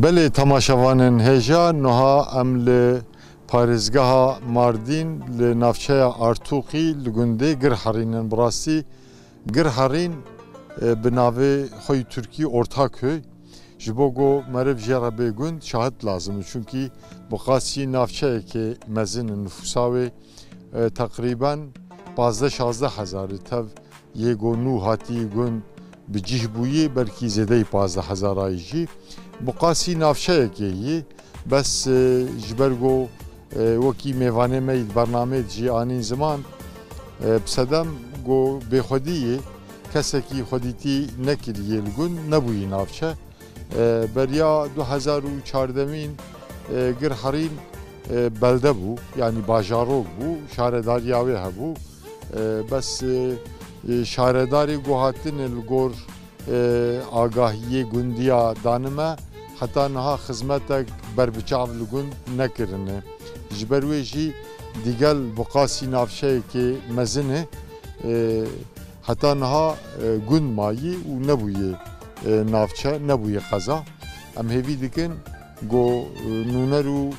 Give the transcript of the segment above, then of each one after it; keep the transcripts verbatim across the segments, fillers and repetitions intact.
Belê, temaşevanên hêja, niha em li parêzgeha Mardîn, li navçeya Artûqî, li gundê Girherîn in. Bi rastî Girherîn, e, bi navê xwe yî tirkî Ortaköy. Ji bo ku meriv jê re bê gund, şahid lazim e. Çunkî bi qasî navçeyekê mezin e, nifûsa wê, e, teqrîben pazdeh şazdeh hezar e. Tev yê ku nû hatî gund bi cih bûyî, belkî zêdeyî pazdeh hezarayî jî. Bi qasî navçeyekê yî, bes, e, ji ber ku, e, wekî mêvanê me yî di bernameyê de jî anîn ziman, e, bi sedem ku bêxwedî yê, kesekî xwedîtî nekiriye li gund, nebûyî navçe. E, beriya du hezar û çardemîn, e, Girherîn, e, belde bû, yanî bajarok bû, şaredariya wê hebû. E, bes, e, e, şaredarê ku hatine li gor, e, agahiyê gundiya danime, heta niha xizmetek berbiçav li gund nekirine. Ji ber wê jî digel bi qasî navçeyekê mezin e, e, heta niha, e, gund mayî û nebûye, e, navçe, nebûye qeza. Em hêvî dikin ku, e, nûner û,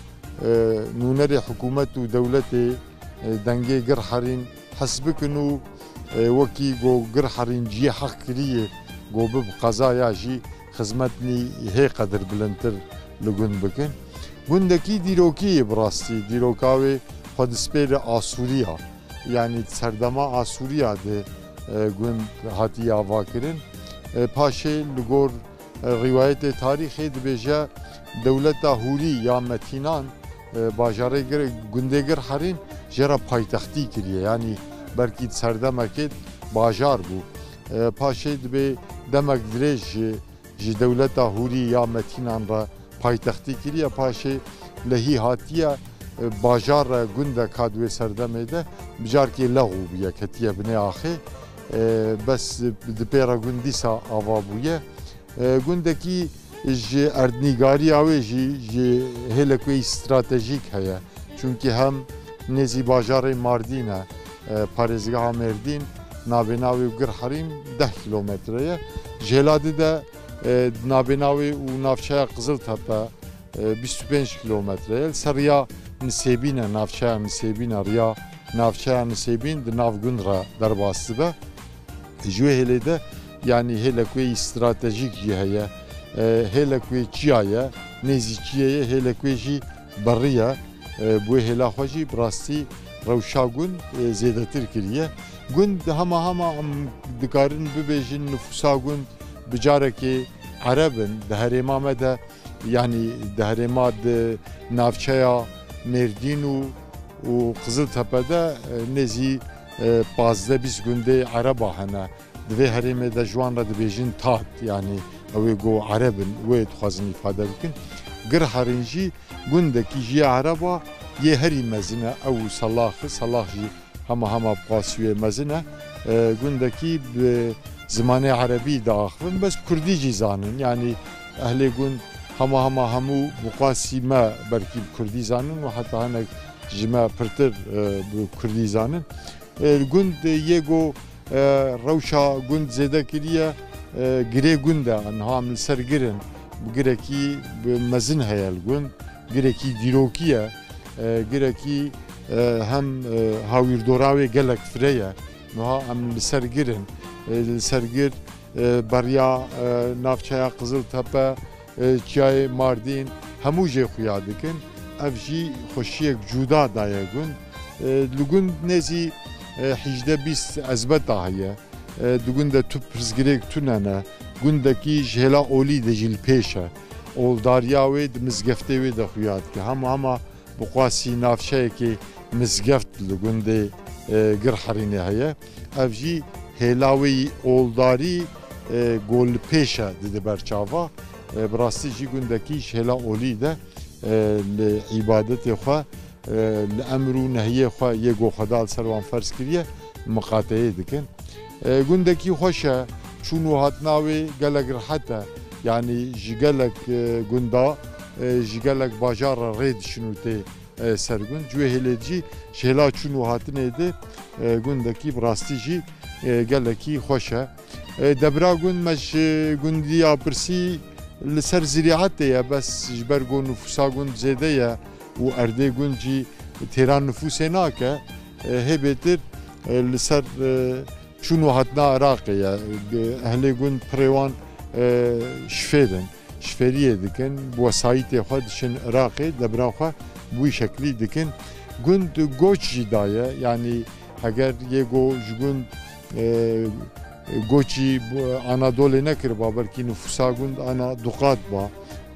e, nûnerê hikûmet û dewletê, e, dengê Girherîn hes bikin û, e, wekî ku Girherîn cihê heq kiriye ku bibe qeza, ya jî xizmetnî hê qedir bilindtir li gund bikin. Gundekî dîrokî ye bi rastî, dîroka wê xwe dispêre Asûriya. Yanî di serdema Asûriya de, e, gund hatiye avakirin. E, paşê li gor, e, rîwayetê tarîxê dibêje dewleta Hûrî ya Metînan, e, bajarê Gir-, gundê Girherîn jê re paytextî kiriye. Yanî belkî di serdemekê bajar bû. E, paşê dibê demek dirêj ji ji dewleta Hûrî ya Metînan re paytextî kiriye, paşê lehî hatiye, e, bajar re gundeka di wê serdemê de bi carkê lexû bûye, ketiye binê axê. E, bes di pê re gund dîsa ava bûye. E, gundekî ji erdnîgariya wê jî, ji hêlek wê stratejîk heye. Çunkî hem nêzî bajarê Mardîn e, e, parêzgeha Mêrdîn, nabêna wê û Girherîn deh kîlometre ye. Ji hêla di de, e, nabêna wê û navçeya Qiziltepe, e, bîst û pênc kîlometre ye. Li ser riya Nisêbîn e, navçeya Nisêbîn e, riya navçeya Nisêbîn di nav gund re derbas dibe. Ji wê hêlê de, yanî hêlek wê yî stratejîk jî heye. E, hêlek wê çiya ye, nêzî çiyê ye, hêlek wê jî berî ye. E, bi wê hêla xwe jî bi rastî rewşa gund, e, zêdetir kiriye. Gund hema hema em dikarin bibêjin nifûsa gund bi carekê ereb in. Di herêma me de Yanî di herêma di navçeya Mêrdîn û, û Qiziltepe de, e, nêzî, e, pazdeh bîst gundê ereba hene. Di vê herêmê de ji wan re dibêjin tat, yanî ew ê ku ereb in, wê dixwazin îfade bikin. Girherîn jî gundekî jî ereba yê herî mezin e, ew û Selax e, Selax jî hema hema bi qasî wê mezin e. E, gundekî bi zimanê erebî diaxivin, bes kurdî jî zanin. Yanî ehlê gund hema hema hemû bi qasî me belkî bi kurdî zanin û heta hinek ji me pirtir, e, bi kurdî zanin. E, gund yê ku, e, rewşa gund zêde kiriye, e, girê gund e. Niha em li ser gir in. Girekî mezin heye li gund. Girekî dîrokî ye. E, girekî, e, hem, e, hawîrdora wê gelek fireh e. Niha em li ser gir in. E, li ser gir, e, beriya, e, navçeya Qiziltepe, e, çiyayê Mardîn, hemû jê xuya dikin. Ev jî xweşiyek cuda daye gund. E, li gund nêzî, e, hîjdeh bîst ezbeta heye. E, di gund de tu pirsgirêk tune ne. Gundekî ji hêla olî de jî li pêş e. Oldariya wê di mizgeftê wê de xuya dike. Hema hema bi qasî navçeyekê mizgeft li gundê, e, Girherînê heye. Ev jî hêla wê yî oldarî, e, ku li pêş e dide ber çava. E, bi rastî jî gundekî ji hêla olî de, e, li îbadetê xwe, e, li emir û nehiyê xwe yê ku Xweda li ser wan ferz kiriye, miqateyê dikin. E, gundekî xweş e, çûn û hatina wê gelek rihet e. Yanî ji gelek, e, gunda, e, ji gelek bajar re rê diçin û tê, e, ser gund. Ji wê hêlê jî, ji hêla çûn û hatinê de, e, gundekî bi rastî jî, e, gelekî xweş e. E, debra gund me ji gundiya pirsî Li ser zirîetê ye, bes ji ber ku nifûsa gund zêde ye û erdê gund jî têra nifûsê nake, e, hê bêtir, e, li ser, e, çûn û hatina Iraqê ye. Ehlê gund pirê wan, e, şifêr in. Şifêriyê dikin, bi wesayîtê xwe diçin Iraqê, debra xwe bi wî şeklî dikin. Gund goç jî daye, yanî heger yê ku ji gund, e, goçî bi Anadolê nekiriba, belkî nifûsa gund ana du qat ba,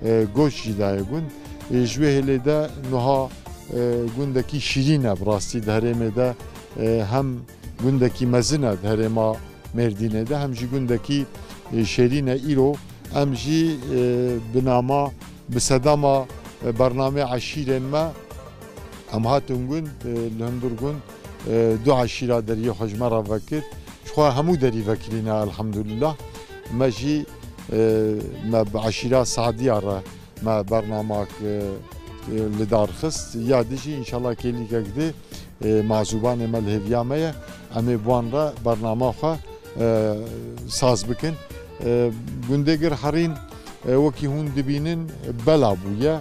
e, goç jî daye gund. E, ji wê hêlê de nuha, e, gundekî şîrîn e bi rastî di herêmê de, e, hem gundekî mezin e di herêma Mêrdînê de, hem jî gundekî, e, şêrîn e. Îro em jî, e, bi nama, bi sedema, e, bernamê eşîrên me, em hatin gund, e, li hundir gund, e, du eşîra deriyê xwe ji me re vekir. Ji xwe hemû derî vekirîne, elhamdulillah. Me jî, e, me bi eşîra Sadiya re me bernamak, e, e, li dar xist. Ya dijî, înşallah kêlîkek di, e, mazûbanê me li hêviya me ye. Em ê bi wan re bernama xwe, e, saz bikin. E, gundê Gir Herîn, e, wekî hûn dibînin, bela bûye.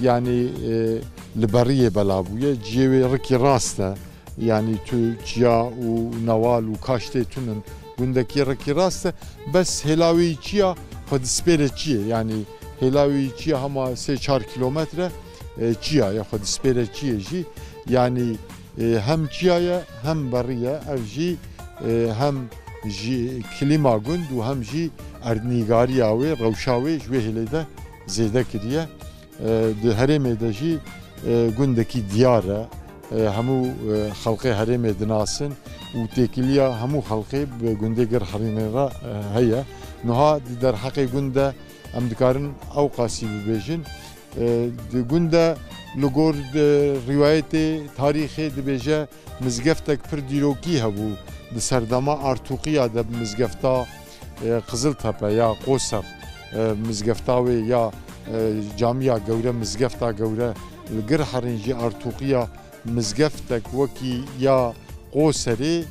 Yanî, e, li beriyê bela bûye. Ciyê wê rikî rast e. Yanî tu çiya û newal û kaştê tun in. Gundekî rikî rast e. Bes hêla wê yî çiya xwe dispêre çiyê. Yanî hêla wê yî çiya hema sê çar kîlometre, e, çiya ye, xwe dispêre çiyê jî. Yanî, e, hem çiya ye, hem berî ye. Ev jî, e, hem ji klîma gund û hem jî erdnîgariya wê, rewşa wê ji wê hêlê de zêde kiriye. E, di herêmê de jî, e, gundekî diyar e. E, hemû, e, xelkê herêmê dinasin û têkiliya hemû xelkê bi gundê Gir Herînê re, e, heye. Niha di derheqê gund de em dikarin ew qasî bibêjin. E, di gund de li gor, e, rîwayetê, tarîxê dibêje, mizgeftek pir dîrokî hebû. Di serdema Artûqiya de bi mizgefta, e, Qiziltepe ya Qoser, e, mizgefta wê ya, e, camiya gewre, mizgefta gewre li Gir Herîn jî Artûqiya mizgeftek wekî ya Qoserê,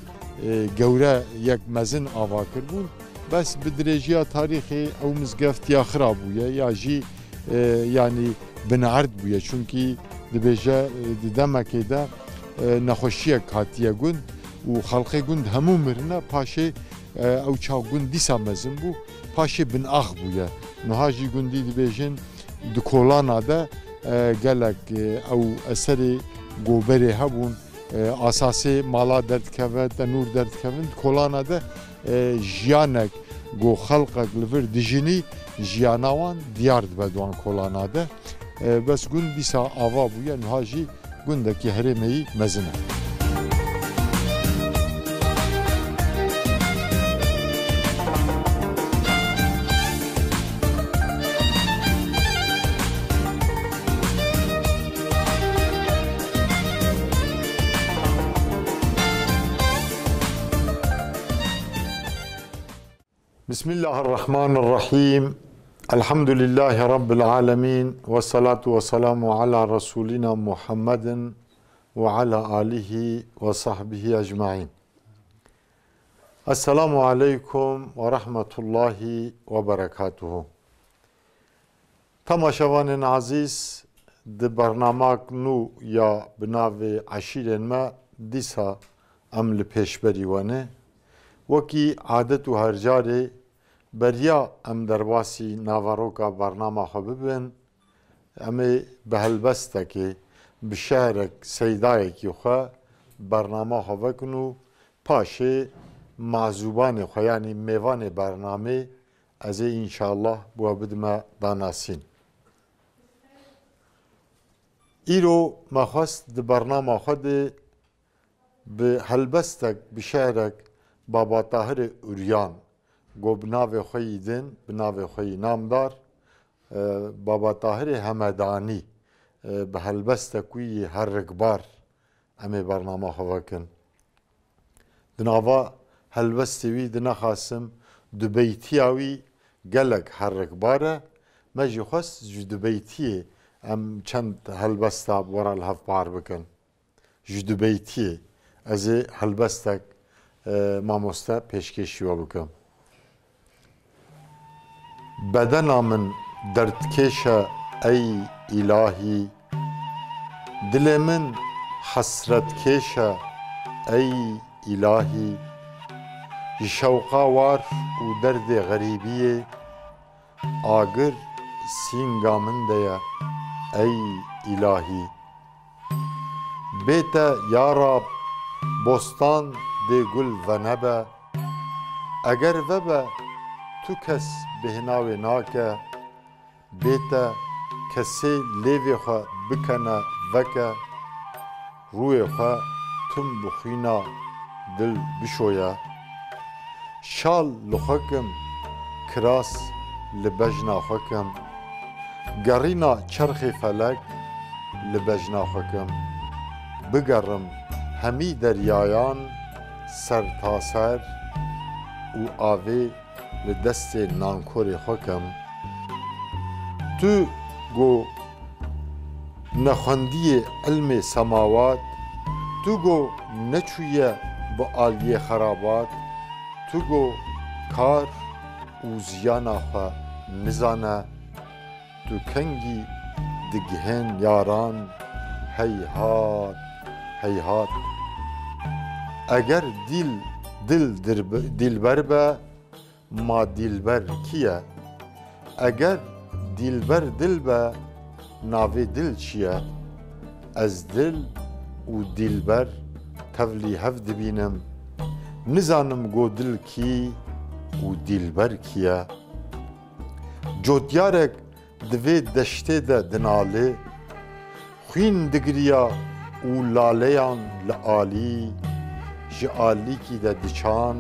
e, gewre yek mezin ava kiribûn. Bes bi dirêjiya tarîxê ew mizgeft ya xira bûye ya jî, e, yanî binerd bûye. Çunkî dibêje, e, di demekê de, e, nexweşiyek hatiye gund û xelkê gund hemû mirine. Paşê, e, ew çax gund dîsa mezin bû. Paşê binax bûye. Niha jî gundî dibêjin di kolana de, e, gelek, e, ew eserê goberê hebûn. E, asasê mala derdikeve, tenûr derdikevin, di kolana de, e, jiyanek ku xelqek li vir dijînî, jiyana wan diyar dibe di wan kolana de. E, bes gund dîsa ava bûye, niha jî gundekî herêmeyî mezin e. بسم الله الرحمن الرحيم. الحمد لله رب العالمين. والصلاة والسلام على رسولنا محمد وعلى آله وصحبه أجمعين. Esselamu aleykum ve rahmetullahi ve berekatuhu. Temaşevanên ezîz, di bernamak nû ya bi navê Eşîrên Me dîsa em li pêşberî we ne. Wekî adet û her carê, beriya em derbasî naveroka bernama xwe bibin, em ê bi helbestekê, bi şehrek seydayekî xwe bernama xwe vekin û paşê mazûbanê xwe, yanî mêvanê bernamê, ez ê înşallah bi we bidime danasîn. Îro me xwest di bernama xwe de bi helbestek, bi şehrek Baba Tahirê Uryan, go bi navê xwe yî din, bi navê xwe yî namdar, e, Baba Tahirê Hemedanî, e, bi helbestek wî yî herikbar em ê bernama xwe vekin. Di nava helbestê wî dinexasim dubeytiya wî gelek herikbar e. Me jî xwest ji dubeytiyê em çend helbesta bi we re li hev par bikin. Ji dubeytiyê ez ê helbestek, e, mamoste pêşkêşî we bikim. Bedena min derdkêş e ey îlahî. Dilê min hesretkêş e ey îlahî. Ji şewqa war û derdê xerîbiyê agir sînga min de ye ey îlahî. Bê te ya Rab, bostan dê gul venebe. Eger vebe, tu kes bêhna wê nake. Bê te kesê lêvê xwe bikene veke. Rûyê xwe tim bi xwîna dil bişoye. Şal li xwe kim, kiras li bejna xwe kim. Gerîna çerxê felek li bejna xwe kim. Bigerim hemî deryayan sertaser û avê li destê nankorê xwe kim. Tu go nexwendiyê ilmê semawat, tu go neçûye bi aliyê xerabat, tu go kar û ziyana xwe nizane, tu kengî digihên yaran, heyhat, heyhat. Eger dîl, dil dirb-, dîlber be, ma dîlber kî ye? Eger dîlber dil be, navê dil çi ye? Ez dil û dîlber tevlî hev dibînim. Nizanim go dil kî û dîlber kî ye. Cotyarek di vê deştê de dinalê, xwîn digiriya û laleyan li alî, ji alîkî de diçan,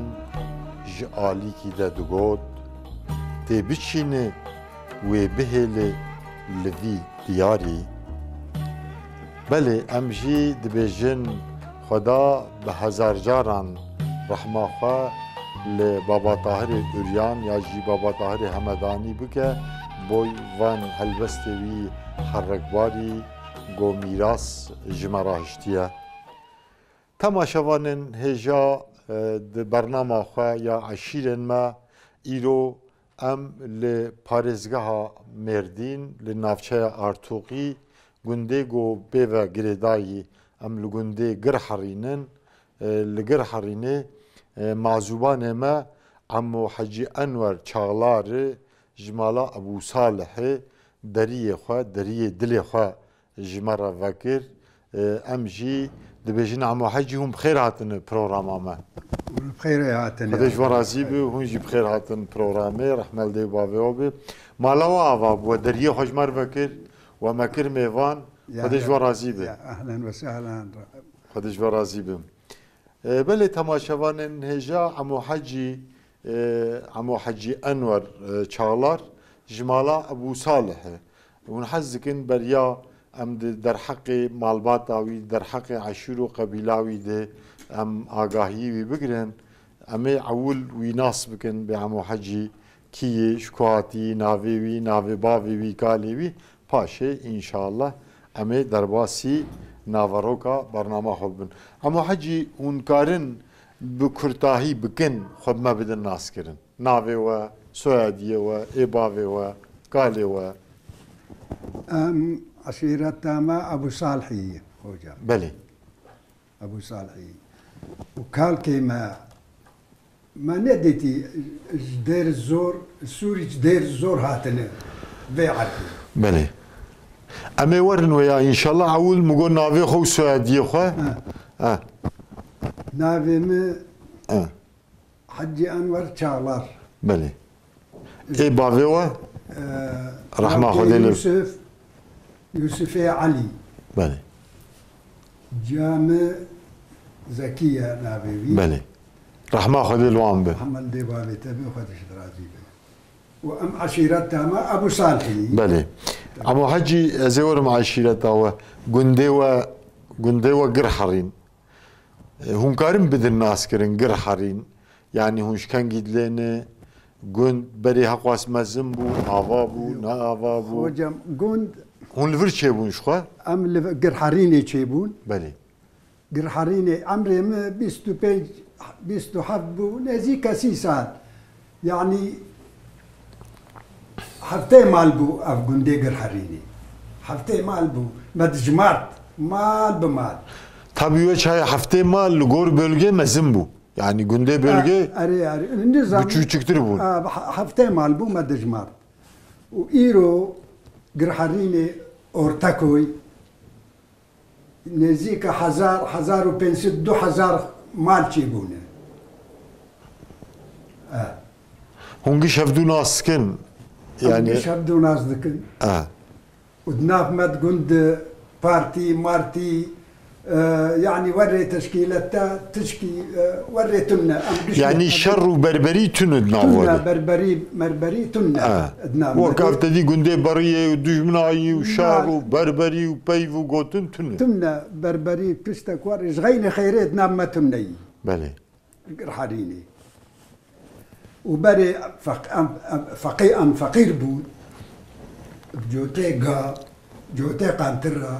ji alîkî de digot, tê biçîne wê bihêle li vî diyarî. Belê, em jî dibêjin Xweda bi hezar caran rehma xwe li Baba Tahirê Uryan ya jî Baba Tahirê Hemedanî bike, boy van helbestê wî herrekbarî go mîras ji me re hiştiye. Temaşevanên hêja, e, di bernama xwe ya eşîrên me, îro em li parêzgeha Mêrdîn, li navçeya Artûqî, gundê ku pê ve girêdayî, em li gundê Girherîn in, e, li Girherînê, e, mazûbanê me Emo Hecî Enwer Çağlar ji mala Ebû Salihê deriyê xwe, deriyê dilê xwe ji me re vekir. E, em jî dibêjin Emo Hecî, hûn bi xêr hatine programa me. Hûn bi xêrê hatine. Xwedê ji we razî be, hûn jî bi xêr hatin programê, rehme li dê û bavê we be. Mala we ava bû, we deriyê xwe ji me re vekir, we me kir mêvan. Ya, Xwedê ji we razî be. Ya, ehlen ve sehlen. Xwedê ji we razî be. E, belê temaşevanên hêja, Emo Hecî, e, Emo Hecî Enwer, e, Çağlar ji mala Ebû Salih e. Hûn hez dikin beriya em di derheqê malbata wî, derheqê eşîr û qebîla wî de em agahiyî wî bigirin. Em ê ewil wî nas bikin, bê Emo Hecî kî yê, ji ku hatî, navê wî, navê bavê wî, kalê wî. Paşê, înşallah, em ê derbasî naveroka bernama xwe bibin. Emo Hecî, hûn karin bi kurtahî bikin, xwe bi me bidin naskirin. Navê we, soyadiyê we, ê bavê we, kalê we. Em eşîreta me Ebû Salhî ye, hocam. Belê. Ebû Salhî. Û kalkê me, me nedîtî ji Dêr Zor, Sûrî ji Dêr Zor hatine vê erdê. Belê. Em ê werin wê ya, înşallah, ewil min got navê xwe û soyadiyê xwe. Ha. Ha. Navê min Ha. Hecî Enwer Çağlar. Belê. Ê bavê we? Ee, Rehma Xwedê li Yusuf, Yusufê Elî. Belê. Cami Zekiye navê wî. Belê. Rehma Xwedê li wan be. Rehma li dê bavê te be, Xwedê ji razî be. Û em eşîreta me Ebû Salhî. Belê. Emo Hecî, ez ê werim eşîreta we. Gundê we, gundê we Girherîn. E, hûn karin bidin naskirin, Girherîn. Yanî hûn ji kengî dilê ne, gund berê heqwas mezin bû, ava bû, ne ava bû? Hocam, gund Hûn li vir çêbûn ji xwe? Em li Girherînê çêbûn. Belê. Girherînê, emrê min bîst û pênc, bîst û heft bû, nêzîka sî sal. Yanî Heftê mal bû ev gundê Girherînê. Heftê mal bû. Me dijmart. Mal bi mal. Tabii, wê çayê heftê mal li gor bölge mezin bû. Yani gundê bölge, e, erê, erê. Nizam, biçûçiktir bûn. E, he-, heftê mal bû me dijmart. Û îro Girherînê, Ortaköy, nêzîka hezar, hezar û pênc sed, du hezar mal çêbûne. E. Hûn giş hevdû nas dikin? Em yani giş hevdû nas dikin. E. Û di nav me di gund de partî, martî, e, yanî werê teşkîlete, tişkî, e, werê tune. Em giş Yani şer û berberî tune di nav we de? Tune, berberî, merberî tune. E. Di nav me de. Wek ev te dî gundê beriyê û dijminayî û şer û berberî û peyv û gotin tune. Tune, berberî, tiştek werê, ji xeynê xeyrê di nav me tune yî. Belê. Girherînê. Û berê feq-, em, em, feqî-, em feqîr bûn. Cotê ga, cotê qentir ra,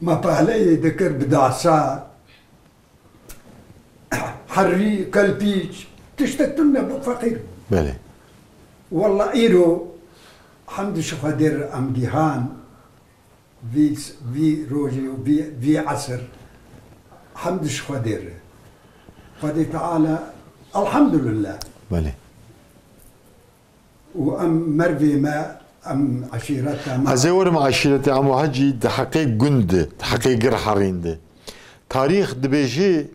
me pahleyê dikir bi dasa, herî, kelpîç, tiştek tune bû, feqîr bû. Belê. Walla îro, hemd ji Xwedê re em gihan, vî, vî rojê û vî, vî esir, hemd ji Xwedê re. Xwedê Teala, elhamdulillah. Belê. Û em mervê me, em eşîreta me. Ez ê werim eşîretê Emo Hecî di heqê gund de, di heqê Girherîn de. Tarîx dibêje,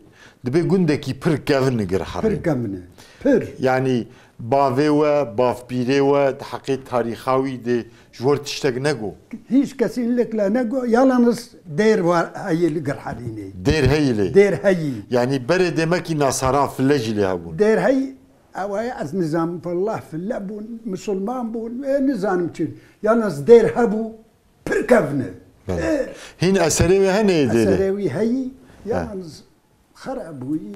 dibê gundekî pir kevn e Girherîn. Pir kevn e. Pir. Yanî bavê we, bavpîrê we di heqê tarîxa wî de ji we re tiştek nego? Hiç kesinlikle nego. Yalnız dêr var heyî li Girherînê. Dêr heyî lê? Dêr heyî. Yanî berê demekî nasara file jî lê hebûn? Dêr heyî, ew ê ez nizanim, wallah file bûn, misilman bûn, ê nizanim çi. Yalnız dêr hebû, pir kevn e. Belê. Dêr. Hîn eserê wê hene yê dêrê? Eserê wî heyî, he, yalnız xerab bûyî.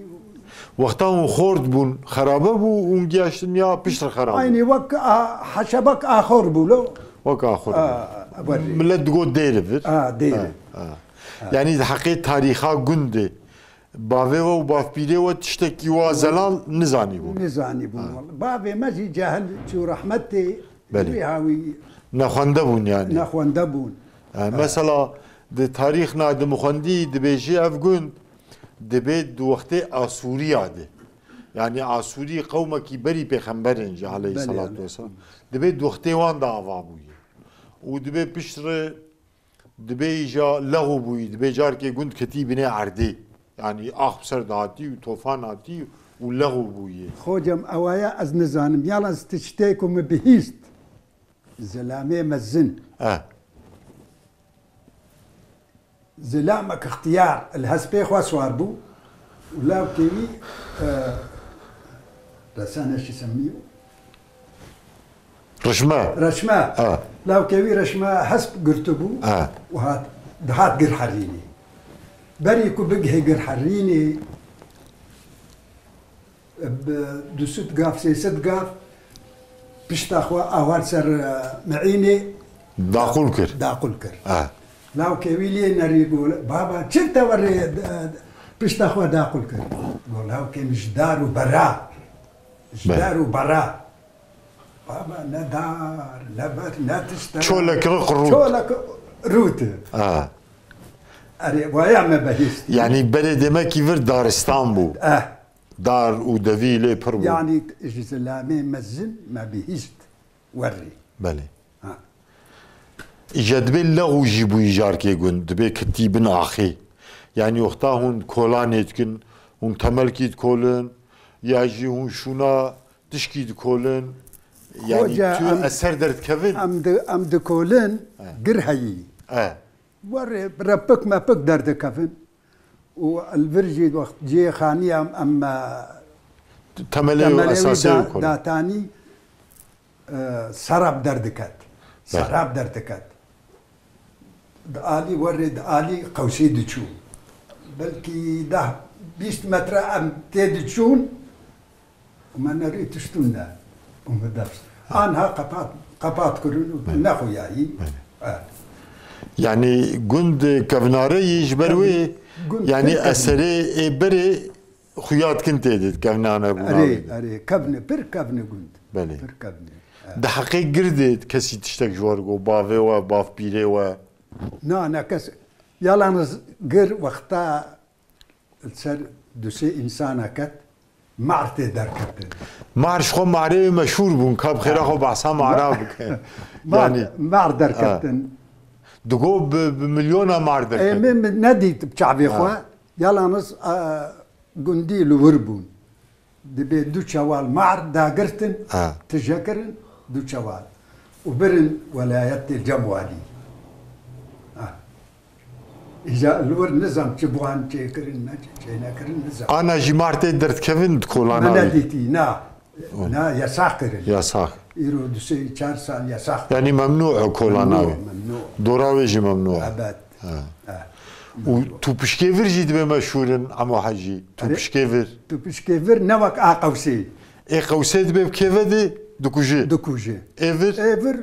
Wexta hûn xort bûn, xerabe bû, hûn giyaştin ya piştre xerab bû? Aynî wek a, heşebek axor bû lo. Wek axor bû. A, werî. Millet digot dêr e vir. A, dêr e. Ha, ha. Ha. Yanî di heqê tarîxa gund de bavê we û bavpîrê we tiştekî wa zelal nizanîbûn. Nizanîbûn, ha, wela. Bavê me jî cehil çû rehmetê. Belê. Wî hawî nexwende bûn yanî. Nexwende bûn. Ha, ha. Mesela di tarîxna de min xwendî, dibêjî ev gund dibê di wextê Asûriya de. Yanî Asûrî qewmekî berî pêxemberên jî, belê, aleyhisselatu, belê, vesselam. Dibê di wextê wan de ava bûye. Û dibê piştre dibê îja lexû bûyî, dibê carkê gund ketî binê erdê. Yanî ax bi ser de hatî û tofan hatî û lexû bûyî. Xocam, ewaya ez nizanim. Yalnız tiştê ku min bihîst, zilamê mezin. Eh. Zilamek ixtiyar li hespê xwe swar bû û lawkê wî, e, resane şî semî Reşme. Reşme. Ha. Lawkê wî Reşme hesp girtibû, ha, û hat, dihat Girherînê. Berî ku bigihê Girherînê, bi du sed gav, sê sed gav pişta xwe awar ser, e, Meînê daqul kir. Daqul kir. Ha. Lawkê wî lê nerî got, "Baba, çi te werê, e, pişta xwe daqul kir?" Got, "Lawkê min ji dar û bera." Ji, belê, dar û bera. Baba, ne dar, ne ber, ne tişt, ne. Çolek riq rût. Çolek rût. Ah. Erê, waya me behîst. Yanî berê demekî vir daristan bû. Eh. Dar û devî lê pir bû. Yanî ji zilamê mezin me bihîst werî. Belê. Ha. Îja dibê lexû jî bûyî carkê gund, dibê kitî bin axê. Yanî wexta hûn kolanê dikin, hûn temelkî dikolin, ya jî hûn şûna tişkî dikolin. Yanî, hoca, tu em, eser derdikevin. Em di, em dikolin, he, Girheyî. He. Werê repik mepik derdikevin. Û li vir jî wext cihê xanî em, em, e, temelê û, temelê wî esasê da-, wî kolin. Datanî, e, serab derdiket. Belê. Serab derdiket. Di alî werê, di alî qewsî diçû. Belkî deh bîst metre em tê diçûn. Û me nerî tiştûn ne. Û me dest. Anha qepat, qepat kirin û, belê, nexuyayî. Belê. Evet. Yanî gund kevnare yî ji ber wê, gund, yanî pir kevn, eserê ê berê xuya dikin tê de kevnane bûna. Erê, wê de. Erê, kevne, pir kevne gund. Belê. Pir kevne. Di heqê girdê kesî tiştek ji we re got, bavê we, bavpîrê we? Na, ne kes. Yalaniz gir wexta li ser du sê însana ket, mar tê derketin. Mar ji xwe marê wê meşhûr bûn, ka bi xêra xwe behsa mara bike. Mar, yani, mar derketin. Digo bi, bi milyona mar derketin. Ê, min, min nedît bi çavê xwe. Ha. Yalaniz, e, gundî li wir bûn. Dibê du çewal mar dagirtin, ha, tije kirin, du çewal. Û birin welayetê cem walî. Ha. Îja li wir nizam çi bi wan çêkirin, ne çi çênekirin nizam. Ana jî mar tê derdikevin di kolana wî? Me nedîtî, na. Na, yasax kirin. Yasax. Îro du sê çar sal yasax. Yanî memnû e kolana wî. Memnû, memnû. Dora wê jî memnû e. Ebed. Ha. Ha. Û tûpişkê vir jî dibê meşhûr in, Emo Hecî. Erê, tûpişkê vir. Tûpişkê vir ne wek a qewsê. Ê qewsê dibê bi kêve dê dikuje. Dikuje. Ê vir? Ê vir,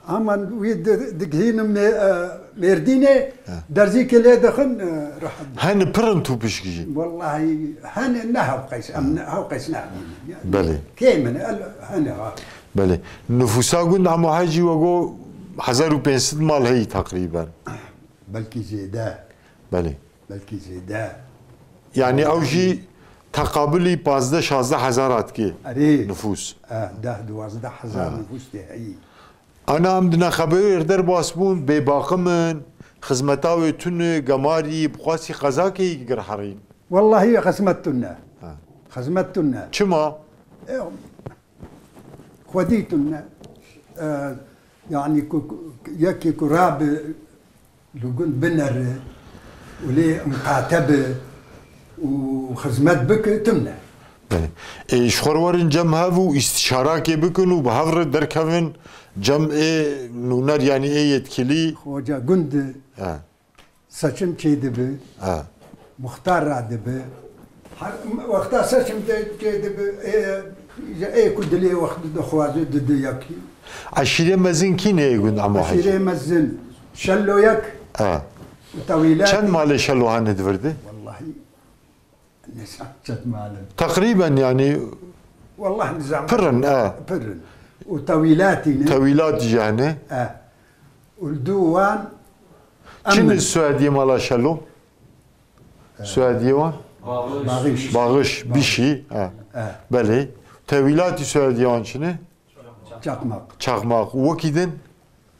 heman wî di-, digihînin mê-, e, Mêrdînê, ha, derzîkê lê dixin, e, rehet. Hene pir in tûpişk jî? Wellahî hene ne hewqeys, em ne hewqeys nabînin. Yani, belê, kêm in, el-, hene ha. Belê. Nifûsa gund Emo Hecî we got hezar û pênc sed mal heyî teqrîben. Belkî zêde. Belê. Belkî zêde. Yanî ew jî teqabilî pazdeh şazdeh hezar hatike. Erê. Nifûs. E, deh duwazdeh hezar, ha, nifûs tê heyî. Ana em di nexebeyê derbas bûn, bêbaqim in, xizmeta wê tune, gemarî, bi xwasî qezakê yî gir herîn. Wellahî xizmet tune. Ha. Xizmet tune. Çima? E, xwedî tune. E, yanî ku, ku, yekê ku rabe li gund binere û lê miqate be û xizmet bike, tune. Belê. Ê, ji xwe re werin cem hev û îstişarakê bikin û bi hev re derkevin cem ê nûner, yanî ê yetkilî. Xoca gund, ha, seçim çêdibe, ha, muxtar radibe. Her wexta seçim de çêdibe, ê, ê ku dilê wextî dixwaze dide yekî. Eşîrê mezin kî ne ê gund Emo Hecî? Eşîrê mezin Şello yek. Ha. Û tewîlat. Çend malê Şello hene di vir de? Wellahî nizam çend mal in. Teqrîben yanî. Wellahî nizam. Pir in, e. Pir in. Û tewîlatî ne. Tewîlat jî hene. E. Û li dû wan çi ne soyadiyê mala Şello? Soyadiyê wan? Baxış. Baxış, Bişî. Ha. Ha. Belê. Tewîlatî soyadiyê wan çi ne? Çakmak. Çakmak. Û wekî din?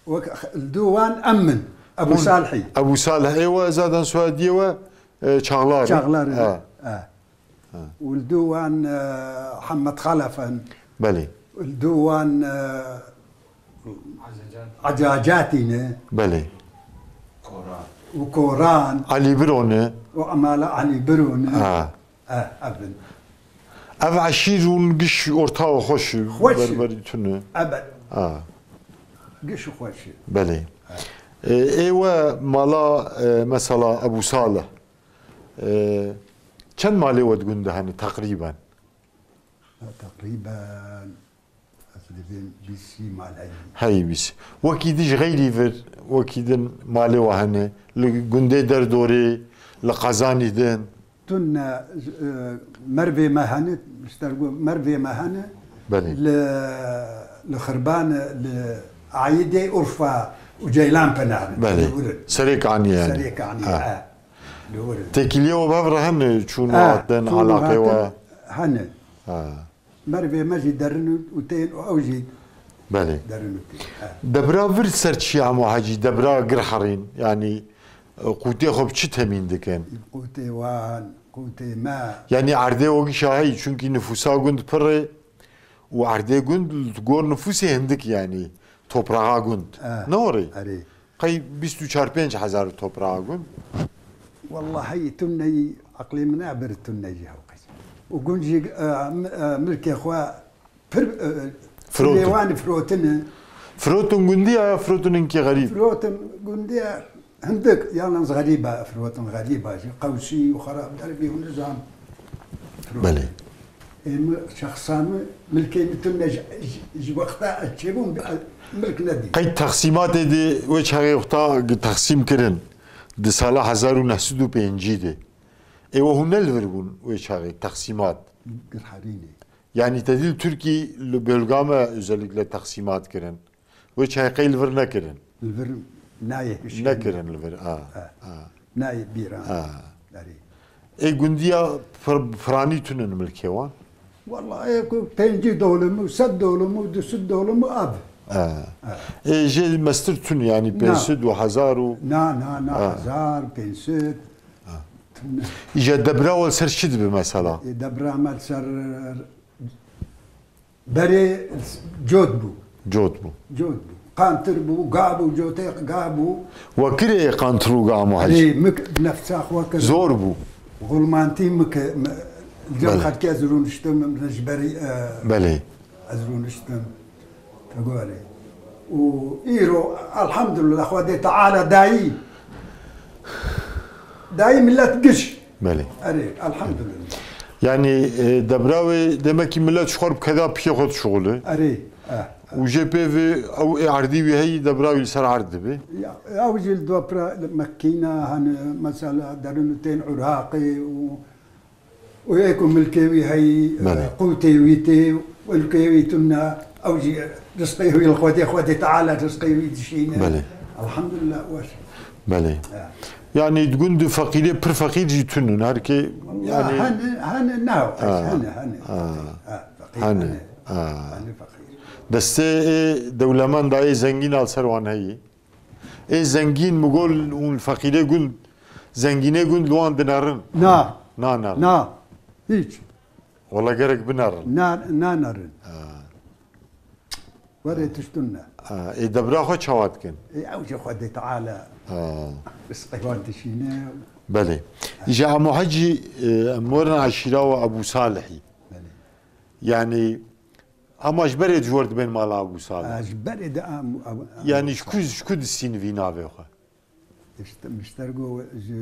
Wek, li dû wan em min. Ebu Salihî. Ebu Salih. Ê we zaten soyadiyê we, e, Çağlar. Çağlar. Ha. Ha. Ha. Û li dû wan, e, Hemed Xalef in. Belê. Û li dû wan, e, Ecacatî ne. Belê. Û Koran. Elî Biro ne. Û Emala Elî Biro ne. Ha. Eh, ev in. Ev eşîr hûn giş orta û xweş e, xweş e, berberî tune. Ebed. Ha. Giş û xweş e. Belê. Ha. E, ê we mala, e, mesela Ebu Salih, e, çend malê we di gund de hene teqrîben? Ha, teqrîben. Ez dibêm bîst mal heyî. Heyî bîst. Wekî din ji xeyrî vir, wekî din malê we hene, li gundê derdorê, li qezanî din? Tune, e, mervê me hene, ji te re got, mervê me hene, belê, li, li Xirban, li Aîdê, Urfa û Ceylan Pınar. Belê. Li wir in. Serê Kaniyê yani. Serê Kaniyê, ha, e. Li wir in. Têkiliyê we bi hev re hene, çûn û hatin, çûn û hatin, alaqê we? Hene. Ha. Mervê me jî derin û tên û ew jî, belê, derin û tên. He. Debra vir ser çi ya Emo Hecî? Debra gir herîn. Yanî, e, qûtê xwe bi çi temîn dikin? Qûtê wan, qûtê me. Yanî erdê we gişa heyî, çunkî nifûsa gund pir e û erdê gund li gor nifûsê hindik, yanî topraxa gund. Eh, ne were? Erê. Qey bîst û çar pênc hezar topraxa gund. Wellahî tu neyî, eqlê min e bir tu neyî hewqî. Û gund jî, e, m-, e, milkê xwe pir, e, firotun. Lêwanî firotine. Firotun gundî ya, ya firotun hinkî xerîb? Firotun gundî ya hindik, yalnız xerîba, firotun xerîba jî. Qewsî û xerab derbî û nizam. Belê. Ê min şexsa min, milkê min tune ji, ji, ji wexta ez çêbûm, milk nedî. Qey texsîmatê di wê çaxê wexta texsîm kirin, di sala hezar û neh sed û pêncî de. Ê we hûn ne li vir bûn wê çaxê texsîmat? Gir herînê. Yanî te dî li Tirkî li bölga me özellikle teqsîmat kirin. Wê çayqey li vir nekirin. Li vir nayê hişkirî. Nekirin li vir. A, a. Nayê bîran. A. Erê. Ê gundiya pir-, piranî tune milkê wan? Wallahî ku pêncî dolim û sed dolim û du sed dolim û av. A. A. Ê jê mestir tune yanî pênc sed û hezar û. Na, na, na, hezar, pênc sed. Tune. Îja debra we li ser çi dibe mesela? Ê debra me li ser Berê cot bû. Cot bû. Cot bû. Qantir bû, ga bû, cotê ga bû. We kirê qantir û ga Amo Hecî? Ê, min nefsa xwe kir. Zor bû. Gulmantî min ke-, min, cem Belê. Xelkê ez rûniştim, min ji berî, e, Belê. Ez rûniştim. Te gorê. Û îro, elhamdulillah, Xwedê Teala dayî. Dayî millet giş. Belê. Erê, elhamdulillah. Yanî, e, debra wê demek ki millet ji xwe re bi keda piyê xwe dişuxule. Erê, eh. Û jê pê ve ew ê erdî wî heyî debra wî li ser erd dibe. Ya, ew jî li dopra mekîna, hani, mesela, derin û tên Iraqê û, û yê ku milkê wî heyî, Belê. Qûtê wî tê, milkê wî tune, ew jî rizqê wî li Xwedê, Xwedê Teala rizqê wî dişîne. Belê. Elhamdulillah, weş. Belê. Ha. Yanî di gund û feqîrê pir feqîr jî tune, her kê, Walla yanî hene, hene, ne, Ha. hene, hene. Ha. Ha, feqîr Hene. hene. Ha. Hene feqîr. Destê ê dewlemenda ê zengîn al ser wan heyî. Ê zengîn migol hûn feqîrê gund, zengînê gund li wan dinerin. Na. Nanerin. Na. Hiç. Wala gerek binerin. Na, nanerin. Ha. Werê tiştun ne. Ha, ê debra xwe çawa dikin? Ê ew jî Xwedê Teala Ha. rizqê wan dişîne. Belê. Îja Amo Hecî, e, em werin eşîra we Ebû Salihî. Belê. Yanî, hema ji berê ji wir dibên mala Ebû Salih? Ha, ji berê de am, am, am, Yanî ji ku, ji ku distîn vî navê xwe? Ji te-, ji ter go ji,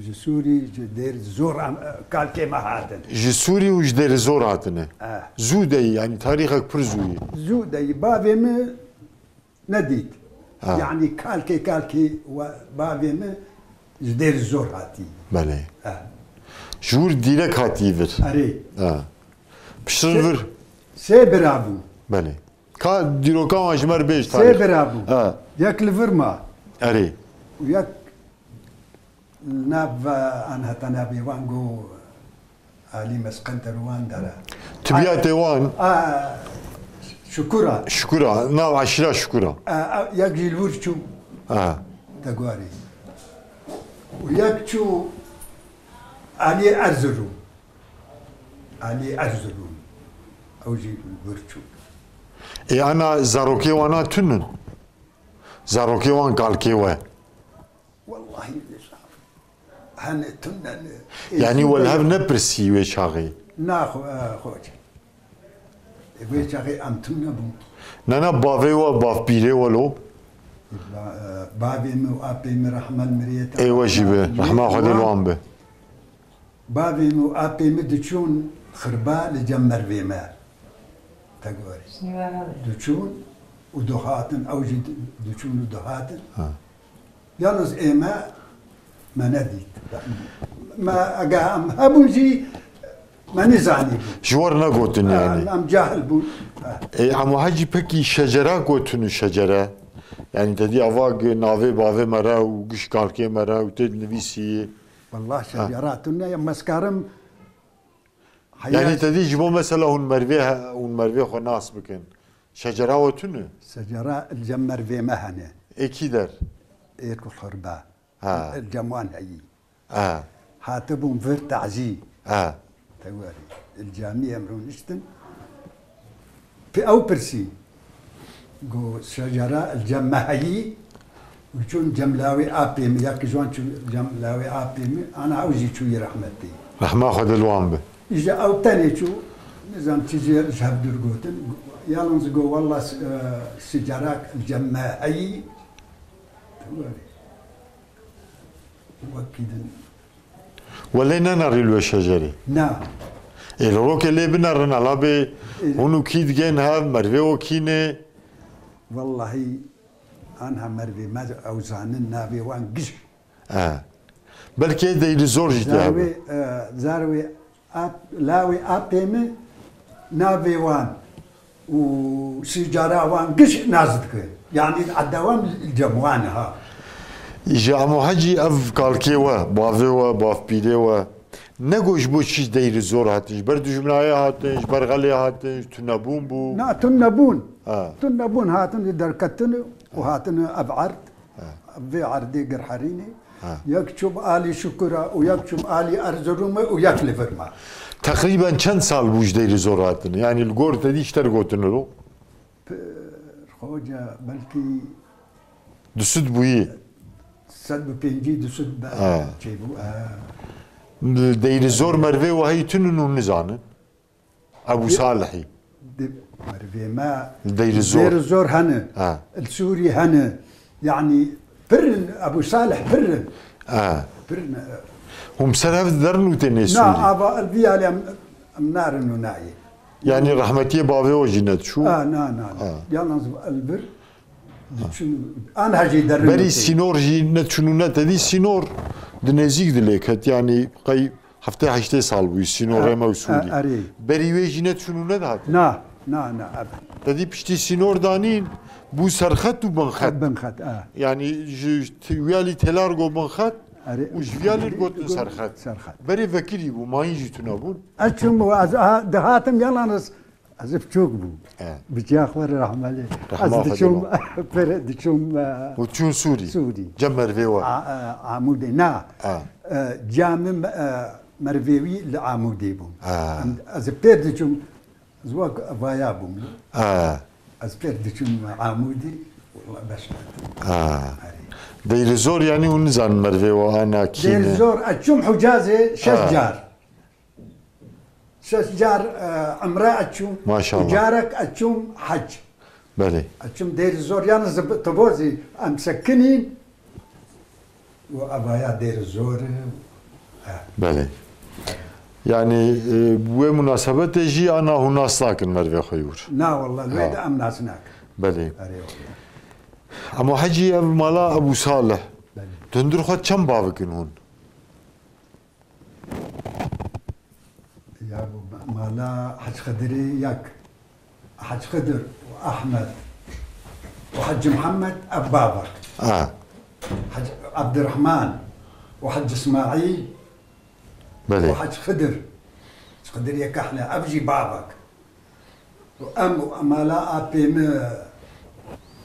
ji Sûrî, ji Dêr Zor am, kalkê me hatin. Ji Sûrî û ji Dêr Zor hatine. Eh. Zû de yî, yanî tarîxek pir zû yî. Zû de yî. Bavê min nedît. Ha. Yanî kalkê, kalkê we bavê min ji Dêr Zor hatî. Belê. Ha. Ji wir dîrek hatî vir. Erê. Ha. Piştre Sê, vir. Sê bira bû. Belê. Ka dîroka wan ji me re bêj Sê tarîx. Bira bû. Ha. Yek li vir ma. Erê. Û yek nav, an heta navê wan go Alî Mesqender wan dere. Tibiyatê wan? A, Şukura. Şukura, nav eşîra Şukura. A, a, yek jî li wir çû. Ha. Te guarî. Û yek çû Alî Erzurum. Alî Erzurum. Ew jî li wir çû. Ê ana zarokê wana tunin? Zarokê wan kalkê we? Wallahî nizam. Hene tune ne. Yanî we li hev nepirsî wê çaxê? Na xo-, e, xoce. E, wê çaxê em tune bûn. Na, na, bavê we, bavpîrê we lo? Ba-, e, bavê min û apê min rehme li miriyê te. Ê we jî be, rehma Xwedê li wan be. Bavê min û apê min diçûn xirba li cem mervê me. Te gorî. Diçûn û dihatin, ew jî di-, diçûn û dihatin. Ha. Yalnız ê me, me nedît. Me, ege em hebûn jî, me nizanî bûn. Ji we re negotin Ha, yanî. Em cahil bûn. Ha. Ê, Emo Hecî, pekî şecera gotin û şecere. Yanî te dî ava gi-, navê bavê me re û giş kalkê me re û tê dinivîsî. Wallah Ha. şecera tune ye, me ez karim Yanî Heyaz. Te dî ji bo mesela hûn mervê he-, hûn mervê xwe nas bikin. Şecera we tune? Şecera li cem mervê me hene. Ê kî der? Ê ku xurbe. Ha. Li cem wan heyî. Ha. Hatibûn vir tazî. Ha. Te werî. Li camî em rûniştin. Pi-, ew pirsî. Go şecera li cem me heyî û çûn cem lawê apê min, ya ki ji wan çû cem lawê apê min, ana ew jî çûyî rehmetê. Rehma Xwedê li wan be. Îja ew tenê çû, nizam çi jê ji hev dûr gotin. Yalnız go walla s-, e, şecera li cem me heyî. Wekî din. We lê nenerî li wê şecerê? Na. Ê li rokê lê binerin, ela bê Ê. hûn û kî digên hev, mervê we kî ne? Wellahî, anha mervê me ew zanin navê wan giş. E. Belkê dey li zor jî te Zarwê, hebe. e, zarwê ap, lawê apê min Navê wan û sîcara wan giş nas dike. Yanî eda wan li cem wan e ha. Ji Emo Hecî ev kalkê we, bavê we, bavpîrê we, ne got ji bo çi ji Deyrê Zor hatin? Ji ber dijminayê hatin, ji ber xelê hatin, ji tunebûn bû? Na, tunebûn. Ha. Tunebûn hatin, derketin û hatin ev erd. Ha. Vê erdê Girherînê. Ha. Yek çû bi alî Şukura û yek çû bi alî Erzurumê û yek li vir ma. Teqrîben çend sal bû ji Deyrê Zor hatin? Yanî li gor te dî ji te re gotin ro? Pir, xoca belkî du sed bûyî. Sed û pêncî, du sed be-, Ha. çêbû, ha. Deyrê Zor mervê we heyî tune û nizanin. Ebu Salihî. Di mervê me Li Deyrê Zor. Deyrê Zor hene. Ha. Li Sûrî hene. Yanî pir in, Ebu Salih pir in. Ha. Pir in. Hûn bi ser hev diderin û tênê Na, Sûrî? Ava, li vî alî em, em narin û nayê. Yanî rehmetiyê bavê we jî nediçû? Ha, na, na, na. Ha. Yalnız li vir diçûn, an hecî derin Berî û tê. Sînor jî neçûn û ne tedî sînor di nêzîk dilê ket. Yanî qey heftê heştê sal bûyî sînorê me û Sûrî. E, erê. Berî wê jî neçûn û nedihatin? Na, na, na, ev. Te dî piştî sînor danîn, bû serxet û binxet. Binxet, e. Yanî ji, ji te-, wî alî têlar got binxet Erê. û ji vî alî gotin Got serxet. Serxet. Berê vekirî bû, mayîn jî tune bûn. Ez çûm û ez, aha, dihatim yalnız Ez biçûk bûm. E. Bi çiya xwe re rehmelê. Rehma Ez Xwedê diçûm, ma. pere diçûm, e, Û çûn Sûrî. Sûrî. Cem mervê we. A, e, Amûdê. Na. E. E, camim, e, mervê wî li Amûdê bûm. E. Em, ez pêr diçûm, ez wek vaya bûm. E. Ez pêr diçûm Amûdê, wala beş ket. E. Erê. Deyrê Zor yanî hûn nizanin mervê we ana kî ne? Deyrê Zor, ez çûm Hucazê şeş E. car. Şeş car, e, emre açûm. Maşallah. Û carek açûm hec. Belê. Açûm Dêr Zor, yalnız bi tivozî em sekinîn. Û evaya Dêr Zor, e. Belê. Yani, e, wê munasebetê jî ana hûn nas nakin mervê xwe yûr. Na, wallah, wê Ha. de em nas nakin. Belê. Erê, wallah. Ama hecî ev mala Ebu Salih. Belê. Dundir xwe çend bavikin hûn? Ya bu mala Hec Xidirî yek. Hec Xidir û Ahmed û Hec Mihemed ev bavek. Ha. Hec Ebdirehman û Hec Îsmaîl Belê. û Hec Xidir. Hec Xidir yê Kehle, ev jî bavek. Û em û mala apê min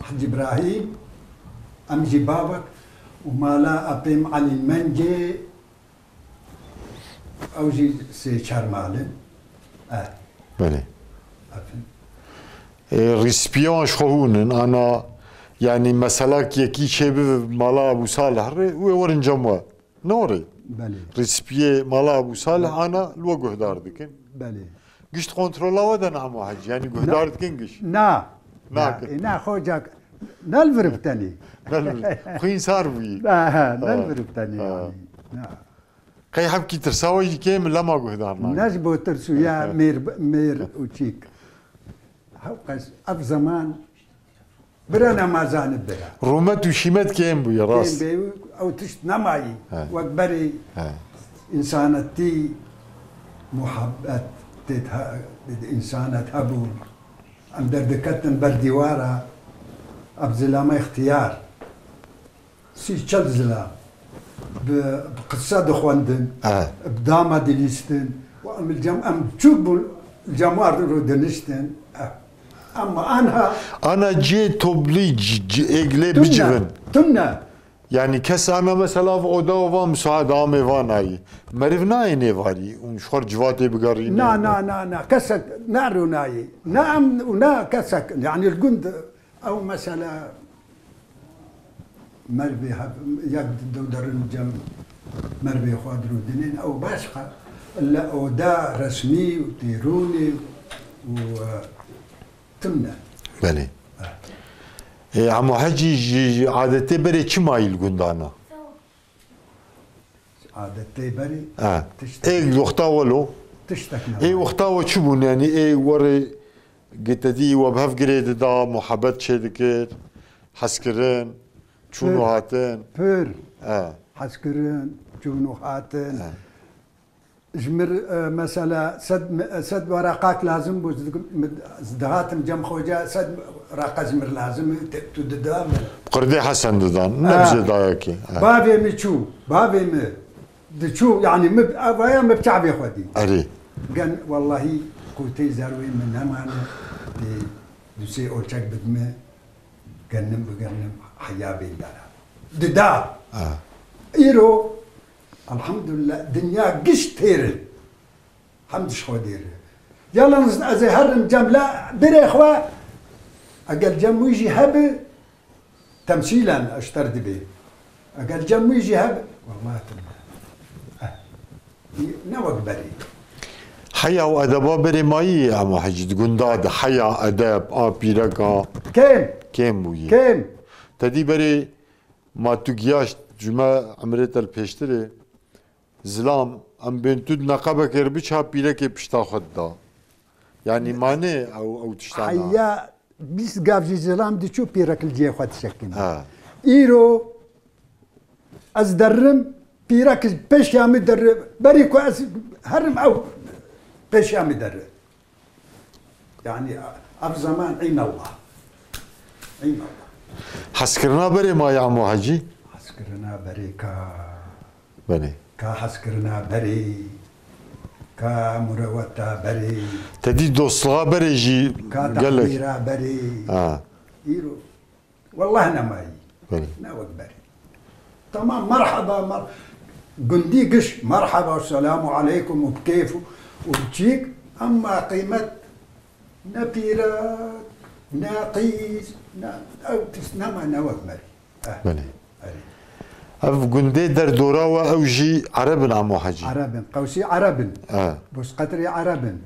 Hec Îbrahîm, em jî bavek. Û mala apê min Elî Mencê, Ew jî sê çar mal in. Eh. Belê. Efendim. E, rîspiyan ji xwe hûn in. Ana, yani mesela ki yekî çêbi mala Ebu Salih re, wê werin cem we. Ne orê? Belê. Rîspiyê mala Ebu Salih Belê. ana li we guhdar dikin. Belê. Gişt kontrola we de nama hec. Yani guhdar Na. dikin giş. Na. Nakin. Na, e, na, xoca, ne li vir bi tenê. Ne li vir. Xwîn sar bûyî. Na, ha, ne li Ha. vir bi tenê Ha. yani. Na. Qey hebkî tirsa we jî kêm lema guhdar nake. Ne ji bo tirs û ya mêr, mêr û çîk. Hewqes ev zeman bira nemazanê bira. Rûmet û şîmet kêm bûye, rast. Kêm bê û ew tişt nemayî. He. Wek berê He. însanetî, muhabbet tê de, însanet hebû. Em derdiketin ber dîwara, ev zilama îxtiyar. Sî çel zilam. Bi, bi qisa dixwendin, Evet. bi dama dilîstin. Û em li cem, em çûk bûn, li cem wan rû diniştin. Eh. Ama anha Ana cê toplî c-, c-, êglê Tunne, bicivin. tunne. Yani kes ana mesela oda ova müsaade ame vanayı. Meriv nayê nêvarî. Un şuar civatê bigarî. Na, na, na, na. Kesek ne rûnayê. Ne em û ne kesek. Yani li gund ew mesela Mervê hev-, yek dew derin cem mervê xwe dirûdinin, ew başqa. Li oda resmî û têrûnê û, e, tim ne. Belê. E, Emo Hecî ji, ji adetê berê çi mayî li gundana? Adetê berê Ha. tiştek Ê wexta welo? tiştek ne Ê mayî. wexta we çi bûn? Yani ê werê Gitedî we bi hev girê dida, muhebet çê dikir, hezkirin, çûn û Pir. hatin. Pir. E. Hezkirin, çûn û hatin. E. Ji mir, e, mesela sed, sed weraqak lazim bû, ez dihatim cem xoca, sed weraqa ji mir lazim, te, tu dida min. Qurdê Hesen didan, ne bi jê dayekê. Ha. Bavê min çû, bavê min diçû, yani min, vaya min bi çavê xwe dî. Erê. Gen, wellahî, qûtê zerwê min nemane, dê du sê olçek bidime, genim bigenim, heya bêndara. Dida. Ha. Îro, elhamdulillah, dinya giş têr in. Hemd ji Xwedê re. Yalnız ez ê herim cem la birê xwe, eger cem wî jî hebe, temsîlen eşter dibe. Eger cem wî jî hebe, wellahî tilla. Eh, ne wek berê. Heya û edeba berê mayî ama hecî di gunda de heya, edeb, a pîreka Kêm, kêm bûyî. Kêm. Te dî berê ma tu giyaşt ji me emrê te li pêştirê. Zilam, em bên tu di neqebekê re biça pîrekê pişta xwe dida. Yanî mane ew, ew tiştana. Heya bîst gav jî zilam diçû pîrek li cihê xwe dişekin. Ha. Îro ez derrim, pîrek ji pêşiya min derri, berî ku ez herim ew pêşiya min derri. Yani ev zaman eynallah. Eynallah. Hezkirina berê ma ya Emo Hecî? Hezkirina berê ka. Belê. Ka hezkirina berê. Ka mureweta berê. Te dî dostluğa berê jî gelek. Ka teqdîra berê. Ha. Îro. Welleh nemayî. Belê. Ne wek berê. Tamam, merheba, mer gundî giş, merheba, selamu aleykum û bi kêf û, û bi çîk, emma qîmet ne pîrek, ne qîz, ne, ew tişt nema ne wek merî. Eh, Belê. Erê. Ev gundê derdora we ew jî Ereb in Emo Hecî? Ereb in, Qewsî Ereb in. Eh. Bozqetrê Ereb in.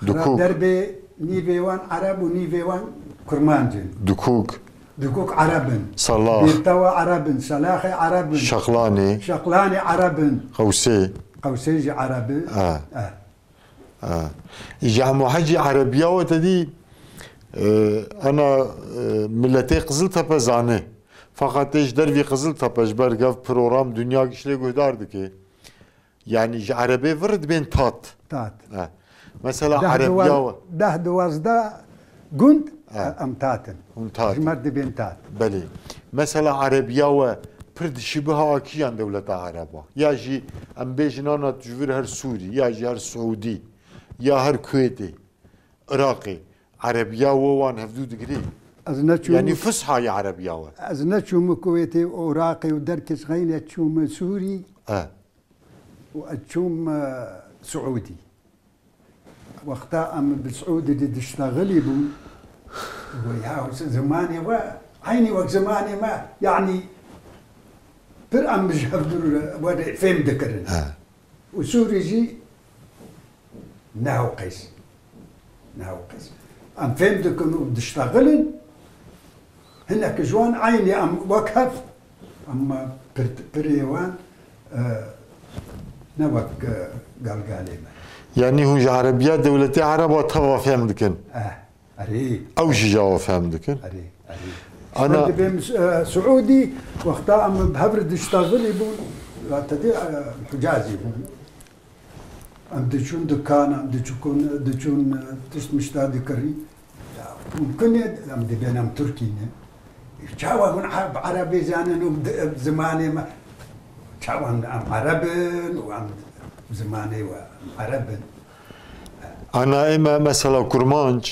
Dukûk. Derbê nîvê wan Ereb û nîvê wan Kurmanc in. Dukûk. Dukûk Ereb in. Salah. Bêrtewa Ereb in. Selaxê Ereb in. Şexlanê. Şexlanê Ereb in. Qewsê. Qewsê jî Ereb e. E. E. E. Îca Emo Hecî Erebiya we te dî, e, ana, e, miletê Qiziltepe zane. Feqet tê ji dervî Qiziltepe ji ber gev program dinya giş lê guhdar dike. Yanî ji erebê vir dibên tat. Tat. He. Mesela erebiya we. Deh duwazdeh gund em tat in. Hûn tat in. Ji me dibên tat. Belê. Mesela erebiya we pir dişibiha a kîjan dewleta ereba? Ya jî em bêjin ana tu ji vir her Sûrî, ya jî her Siûdî, ya her Kuwêtê, Iraqê. Erebiya we wan hevdû digirê? Ez neçûm. Yanî fusha ya erebiya we. Ez neçûm Kuwêtê û Iraqê û derkêş xeynê çûm Sûrî. He. û ez çûm, e, Siûdî. Wexta em bi Siûdî de diştexilî bûn, û ya zimanê we eynî wek zimanê me, yanî pir em ji hevdû re fêm dikirin. He. Û Sûrî jî ne ew qeys. Ne ew qeys. Em fêm dikin û diştexilin. Hinek ji wan eynî em wek hev, emma pir-, pirê wan, e, ne wek, e, galgalê me. Yanî hûn ji erebiya dewletê ereba teva fêm dikin? Eh, erê. Ew jî ji we fêm dikin? Erê, erê. Ana- Ji ber dibêm, e, Siûdî, wexta em bi hev re diştexilî bûn, ya te dî, e, Hicazî bûn. Em diçûn dikana, diçûkûn, diçûn, e, tişt mişta dikirî. Ya, mumkin e, em dibên em Tirkî ne. Çawa hûn a-, bi erebê zanin û bi, bi zimanê me? Çawa em, em ereb in û em bi zimanê we em ereb in? Ana ê me mesela kurmanc,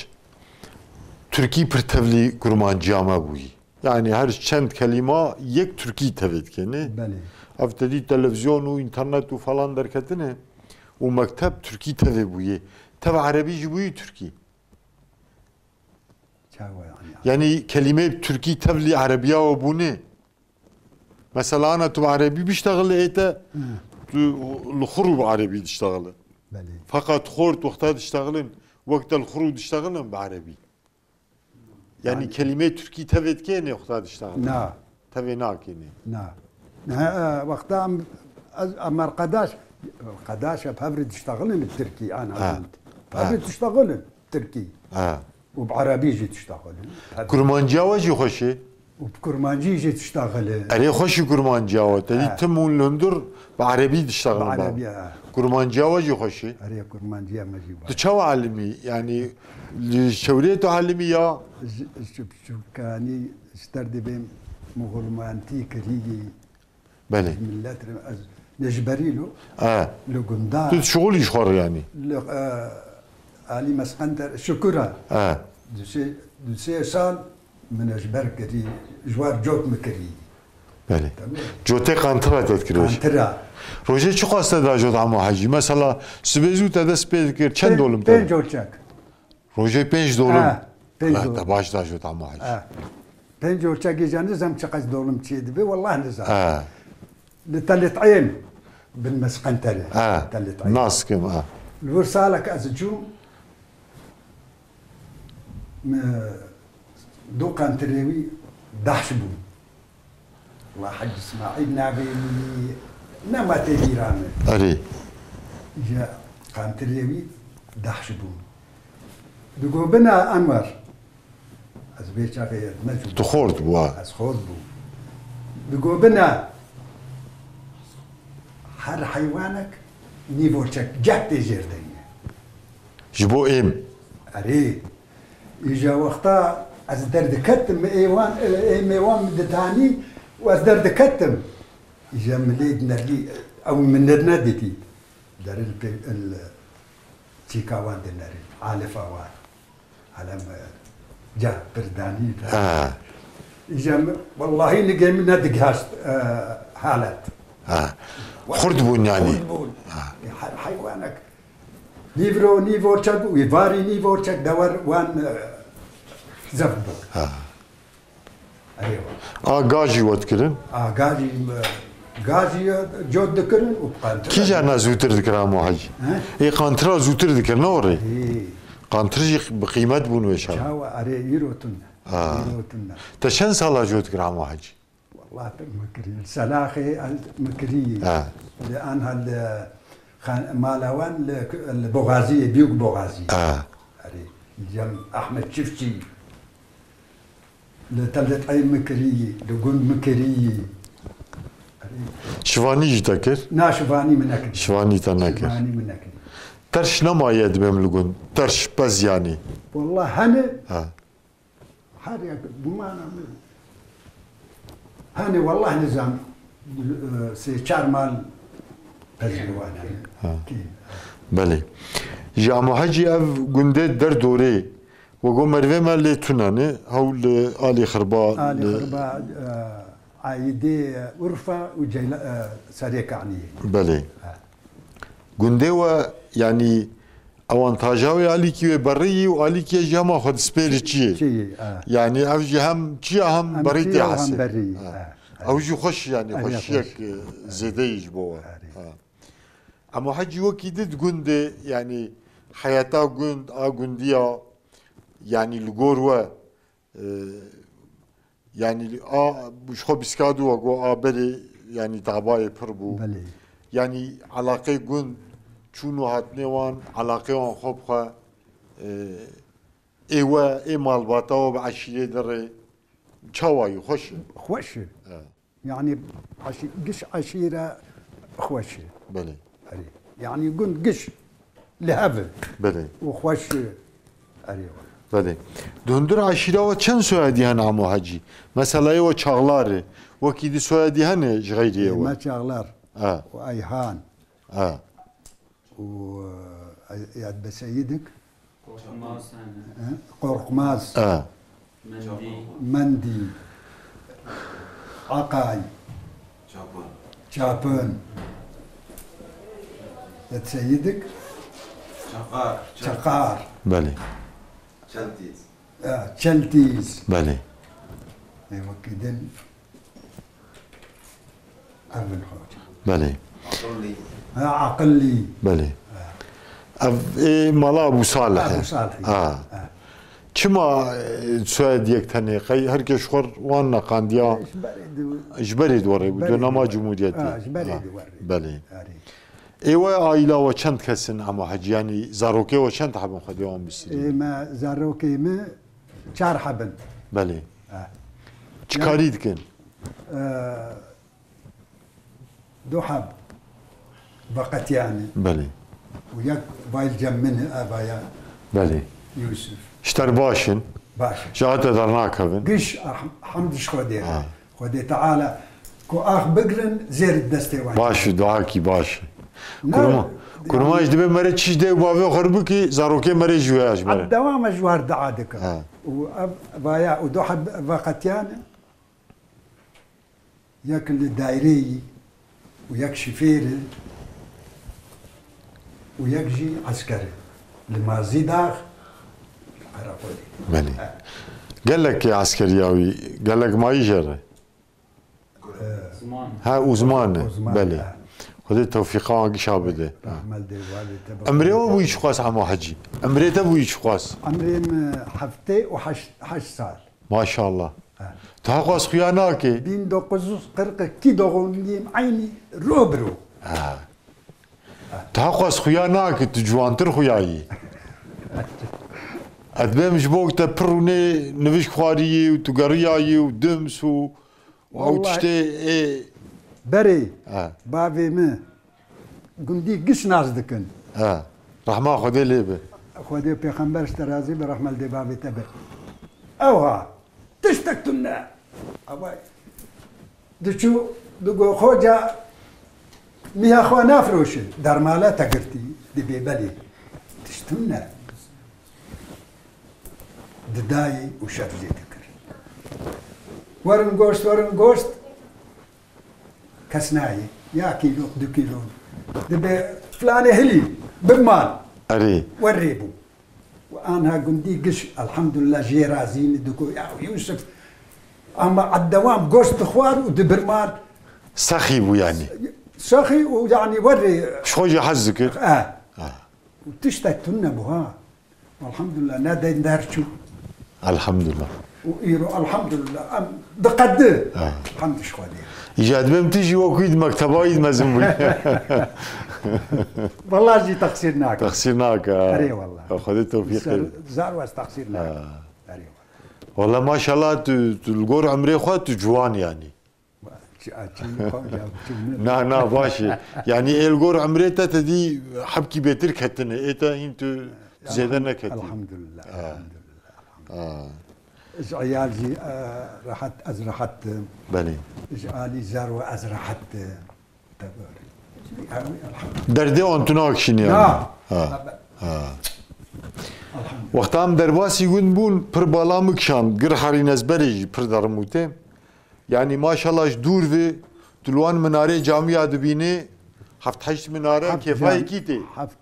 Tirkî pir tevlî kurmanciya me bûyî. Yanî her çend kelîma yek Tirkî tevê dike, ne? Belê. Ev te dî televizyon û înternet û falan derketine û mekteb Tirkî tevê bûye. Tev erebî jî bûyî Tirkî. Çawa yanî? Yanî kelîmeyê Tirkî tevlî erebiya we bûne. Mesela ana tu bi erebî biştexile ê te, tu li xwe rû bi erebî diştexile. Belê. Feqet xort wexta diştexilin, wek te li xwe rû diştexilin bi erebî. Yanî kelîmeyê tirkî tevê dikê nê wexta diştexilin? Na. Tevê nakê nê? Na. Ne, e, wexta em, ez, em erqedaş, erqedaş e, bi hev re diştexilin bi tirkî, ana Ha. gund. Bi hev re Ha. diştexilin tirkî. Ha. Û bi erebî jî diştexilin. Kurmanciya we jî xweş e? Û bi kurmancî jî diştexilin. Erê xweş e kurmanciya we. Te dî Ha. tim hûn li hundir bi erebî diştexilin Bi ba. erebî, ha. Kurmanciya we jî xweş e. Erê, kurmanciya me jî baş. Tu çawa elimî? Yanî li şewrê tu elimî ya? Ji, ji, ji, kanî ji derdê bêm muhulmantî kirî. Belê. Millet re ez ne ji berî lo. E. Li gunda. Tu şixulî ji xwe re yanî. Li, e, Alî Mesqender, Şukura. E. Du sê, du sê sal min ji ber kirî, ji war cot min kirî. Belê. Tamam. Cotê qantira te dikir. Qantira. Rojê çi xweste da jot Amo Hecî? Mesela sibê zû te dest pê dikir, çend dolim te? Pênc olçak. Rojê pênc dolim. Ha, pênc dolim. Te baş da jot Amo Hecî. Ha. Pênc olçak îja nizam çiqas dolim çê dibe, wallah nizam. Ha. Li Telê Teyên bin Mesqenterê. Ha. Telê Teyên. Nas kim, ha. Li wir salek ez çûm, me du qantirê wî dahş bûn. Wela Hec Îsmaîl navê wî nema tê bîra min. Erê. Ji qantirê wî dahş bûn. Digobina Enwer. Ez vê çaxê ne çûbû. Tu xort bû, ha. Ez xort bû. Digobina her heywanek nîv olçek ceh tê jêr deyne. Ji bo êm. Erê. Îja wexta ez derdiketim, ê wan, ê mêwan min ditanî û ez derdiketim. Îja min lê dinerî, ew min nedîtî. Derin pê, il, çîka wan dinerî, alifa wan. Alem, e, ca pirdanî de. Ha. Îja min, wellahî nigê min nedigihaşt, e, halet. Ha. Xurt bûn yanî. Xurt bûn. Ha. E, her heywanek. Nîvro, nîv olçek, wî varî nîv olçek dewer wan, e, zeft bû. Ha. Erê wa. A gajî we dikirin? A gajî, e, gajî, e, cot dikirin û qantir. Kîja ne zûtir dikir Amo Hecî? He? Ê qantira zûtir dikir, ne orê? Ê. Qantir jî bi qîmet bûn wê şer. Çawa, erê, îro tune. Ha. Îro tune. Te çend sala cot dikir Amo Hecî? Wallah pir min kirî. Li Selaxê ez min kirî. Ha. Li anha li xan-, mala wan li, li Boxaziyê, Büyük Boxaziyê. Ha. Erê, cem Ahmet Çiftçi. Li Telê Teyên min kirî, li gund min kirî. Erê. Şivanî jî te kir? Na, şivanî min nekir. Şivanî te nekir. Şivanî min nekir. Terş nemaye dibêm li gund. Terş, pez yanî. Wallah hene. Ha. Her yek bimana min. Hani wallah nizam, e, sê çar mal pezlî wan hene. Ha. Kî? Belê. Ji Amo Hecî ev gundê der dorê. We got merivê me lê tune ne. Hew li Alî Xirba, Alî li Xirba, e, Aîdê, e, Urfa û Ceyla-, e, Serê Kaniyê. Belê. Ha. Gundê we, yanî, awantaja wê alîkî wê berî yî û alîkî ye jî hema xwe dispêrî çiyê. Çiyê, e. Yanî ev jî hem çiya hem Hem berî çiya tê hem hesê. Berî, Ha. e, e. Ew jî xweş, yanî Ev jî xweşiyek, xweş. e, zêde yî ji bo we. Erê. Ha. Emo Hecî wekî di gundê, yanî heyeta gund, a gundiya, yanî li gor we, e, yanî a, ji xwe bîska du we got a berê, yanî dabayê pir bû. Belê. Yanî elaqê gund, çûn û hatinê wan, elaqê wan xwe bi xwe, e, ê we, ê malbata we bi eşîrê de rê çawa yî? Xweş e? Xweş e. E. Yanî eşî-, giş eşîre xweş e. Belê. Erê. Yanî gund giş li hev e. Belê. Û xweş e. Erê. Belê. Di hundir eşîra we çend soyadî hene Emo Hecî? Mesela yê we Çağlar e. Wekî di soyadî hene ji xeyriyê we? Me Çağlar. Ha. Û Eyhan. Ha. Û, e, Yad be Seyidik. Korkmaz. He? Korkmaz. Ha. Mendî. Mendî. Akay. Çapın. Çapın. Yad Seyidik. Çakar. Çakar. Belê. Çeltîz. Ya, Çeltîz. Belê. Ne wekî din. Ev in hoca. Belê. Aqillî. Ha, Aqillî. Belê. Ha. Ev ê mala Ebû Salih e. Ebû Salih. Ha. Ha. Çima, e, soyad yek tenê? Qey her kes xwe wan neqandiya? Ji berê di-, Ji berê di werê bû, berê di dönema werê. Cumhuriyetê. Ha, ji berê Ha. di werê. Belê. Erê. Ê we aîla we çend kes in Emo Hecî? Yanî zarokê we çend hebin xwedê wan bisirî? Ê me zarokê me çar hebin. Belê. Ha. Çi Yan- karî dikin? Ee, du heb. veqetiyane. Belê. Û yek vay cem min e, vaya Belê. Yusuf. Ji te re baş in. Baş e. Ji te dernakevin. Giş, ah, hemd ji Xwedê re. Ha. Xwedê Teala ku ax bigirin, zêr destê wan. Baş e, duakî baş e. Ne, Kurma, kurma yani ji dibe mere çiş de û bavê xwe re bikî, zarokê mere jî wê ji mere. Dewam e ji war dua dikim. Ha. Û ev, vaya, û du heb veqetiyane. Yek li daireyî û yek şifêr e û yek jî esker e. Li Mazîdax, li Qereqolê. Belê. He. Gelek ê eskeriya wî, gelek mayî jê re. He, uzman e. Uzman, Belê. He. Xwedê tewfîqa wan gişa bide. Rahmet dê valê te. Emrê we bûyî çiqas Emo Hecî? Emrê te bûyî çiqas? Emrê min heftê û heşt, heşt sal. Maşallah. Ha. Tu heqas xuya nake. Bin dokuz yüz kırk iki doğumluyum, aynı ro bi ro. Ha. Tu heqas xuya nake, tu ciwantir xuya yî. Ez bêm ji bo te pir rûnê nivîsk xwariyî û tu geriyayî û dims û, û ew Vallahi tiştê ê. Berê, Ha. Bavê min, gundî giş nas dikin. Ha. Rehma Xwedê lê be. Xwedê pêxember ji te razî be, rehma li dê bavê te be. Ew ha, tiştek tune. Ava diçû, digo, Xoca, miha xwe nafroşe. Dermala te girtî, dibê belê. Tişt tune. Didayî û şer jê dikir. Werin goşt, werin goşt. Kes nayê. Ya kîlo, du kîlo. Dibe filanê hilî, biman. Erê. Werê bû. Û anha gundî giş, elhamdulillah, jê razî ne, digo, ya Yusuf, ama eddewam goşt dixwar û dibirman. Sexî bû yani. Sexî û yani werê. Ji xwe jî hez dikir. Eh. Ah. Û tiştek tune bû ha. Elhamdulillah, ne deynder çû. Elhamdulillah. Û îro, elhamdulillah, em diqedi. Ha. Hemd ji Xwedê. Îca dibêm tu jî wekî di mekteba yî di mezin bûyî. Wallah jî teqsîr nake. Teqsîr nake, ha. Erê wallah. Xwedê tewfîq Ser-, ede. Zar wes teqsîr nake. Ha. Erê wallah. Wallah maşallah tu, tu li gor emrê xwe tu ciwan yanî. Çi, a, çi, Na, na, baş e. Yani ê li gor emrê te, te dî hebkî bêtir ketine. Ê te hîn tu zêde neketî. Elhamdulillah, Ha. Elhamdulillah, elhamdulillah. Ha. Ji eyal jî, e, rehet, ez rehet im. Belê. Ji alî zerwa ez rehet im. Te gor. Ew, elhamdulillah. Derdê wan tu nakişînî yani. Na. Ha. Ha. Elhamdulillah. Wexta em derbasî gund bûn, pir bala min kişand. Gir herî nezberê jî pir derim û tê. Yani maşallah ji dûr ve tu li wan minarê camiya dibînî, heft heşt minare Heft kêfa cam-, yekî tê. heft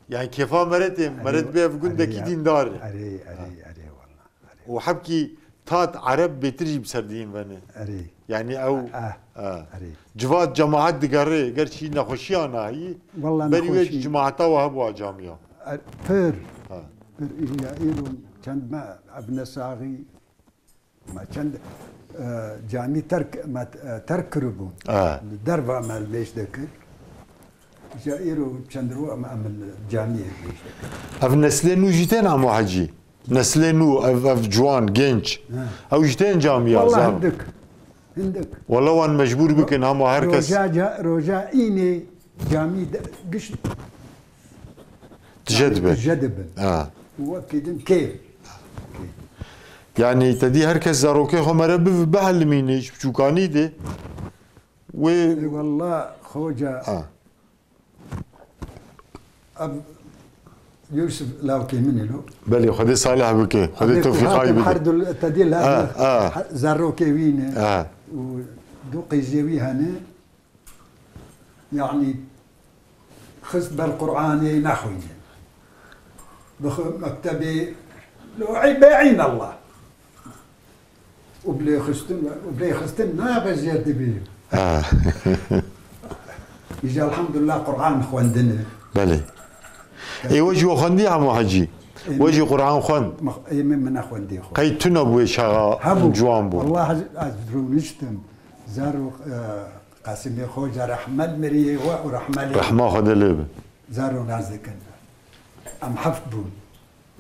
Yani kêfa meret ê, Erê, meret bê ev gundekî erê, dîndar e. Erê, erê, Ha. erê, wallah, erê. Û hebkî tat Ereb bêtir jî bi ser diyîn vene. Erê. Yani ew, Ah, ah. erê. Civat cemaat digerê, gerçî nexweşiya nahî, Wallah berî wê nexweşî. Cemaata we hebûa camiya. Er-, pir, Ha. pir îya îro çend me ev nesaxî Ma çend, e, camî terk, ma, e, terk kiribûn. Ha. Li derva me li mêj dekir. Îja îro çend ro em, em li camiyê mêj dekir. Ev neslê nû jî tên Emo Hecî? Neslê nû, ev, ev ciwan, genç. Ha. Ew jî tên camiya, Wallah zan. Hindik. Hindik. Wala wan mecbûr bikin, hema her kes Roja ca-, roja înê camî de, giş Tije dibe. Tije dibin. Ha. Û wekî din kêf. Yani te dî her kes zarokê xwe mere biv-, bihelimîne ji biçûkanî de. Wê Ê wallah, xoca, Ha. ev Yusuf lawkê min î lo. Belê, Xwedê salih bike. Xwedê Ev tewfîqayî hatin bide. Her dul te dî la Ha, ha. ha, zarokê wî ne. Ha. Û du qîzê wî hene. Yani xist ber Qur'anê nexwîne. Bixwe mektebê lo ey be eyn Allah. Û bilê xistin, û bilê xistin nabe jêr dibî. Ha. Îja elhamdulillah Qur'an xwendine. Belê. Ê we jî we xwendî Hemo Hecî? Ê We jî Qur'an xwend? Ê min, min nexwendî xwe. Qey tune bû wê çaxa Hebû. Ciwan bû? Wallah ez, ez rûniştim. Zarok, e, Qasimê Xoca rehmet miriyê we û rehmelê Rehma Xwedê lê be. Zaro nas dikin. Em heft bûn.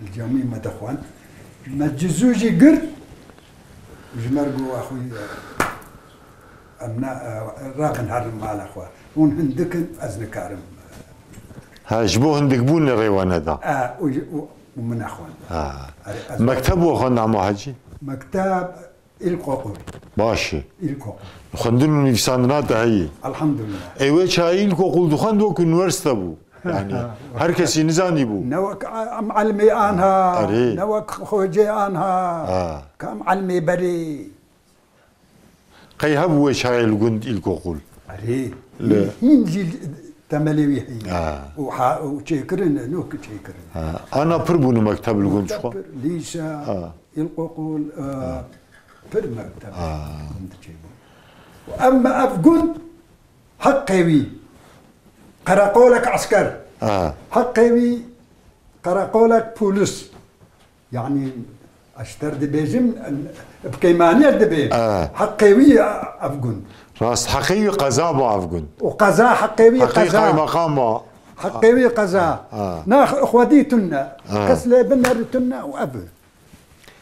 Li camî me dixwend. Me cizû jî girt. Ji me re got, "Axwî, Em ne, e, rabin herin mala xwe. Hûn hindik in, ez nikarim. Ha, ji bo hindikbûnê rê we neda. E, û, û, û min nexwend. Ha. Erê, ez Mekteb we xwend Emo Hecî? Mekteb ilkokul. Baş e. İlkokul. Xwendin û nivîsandina te heye? Elhamdulillah. Ê wê çaxê ilkokul dixwend wek unîversîte bû. Yani her kesî nizanîbû. Ne wek em elimê anha, Erê. Ne wek xocê anha. Ha. Ka em elimê berê. Qey hebû wê çaxê li gund îlkokul? Erê. Li- Hîn jî temelê wî heye. Ha. Û ha, û çêkirin, nok çêkirin. Ha. Ana pir bûn mekteb li gund çi xwe? Pir, lîse, Ha. îlkokul, e, pir mekteb Ha. gund çêbûn. Û em me ev gund heqê wî. Qereqolek esker. Ha. Heqê wî qereqolek polis. Yani ez ji te re dibêjim, bi keymaniyê dibê. Ah. Heqê wî ye ev gund. Rast, heqê wî qeza bû ev gund. Û qeza heqê wî Heqê qeza. Qaymeqam bû. Heqê wî qeza. Ah. Na xwedî tune. Ah. Kes lê bineri tune û ev.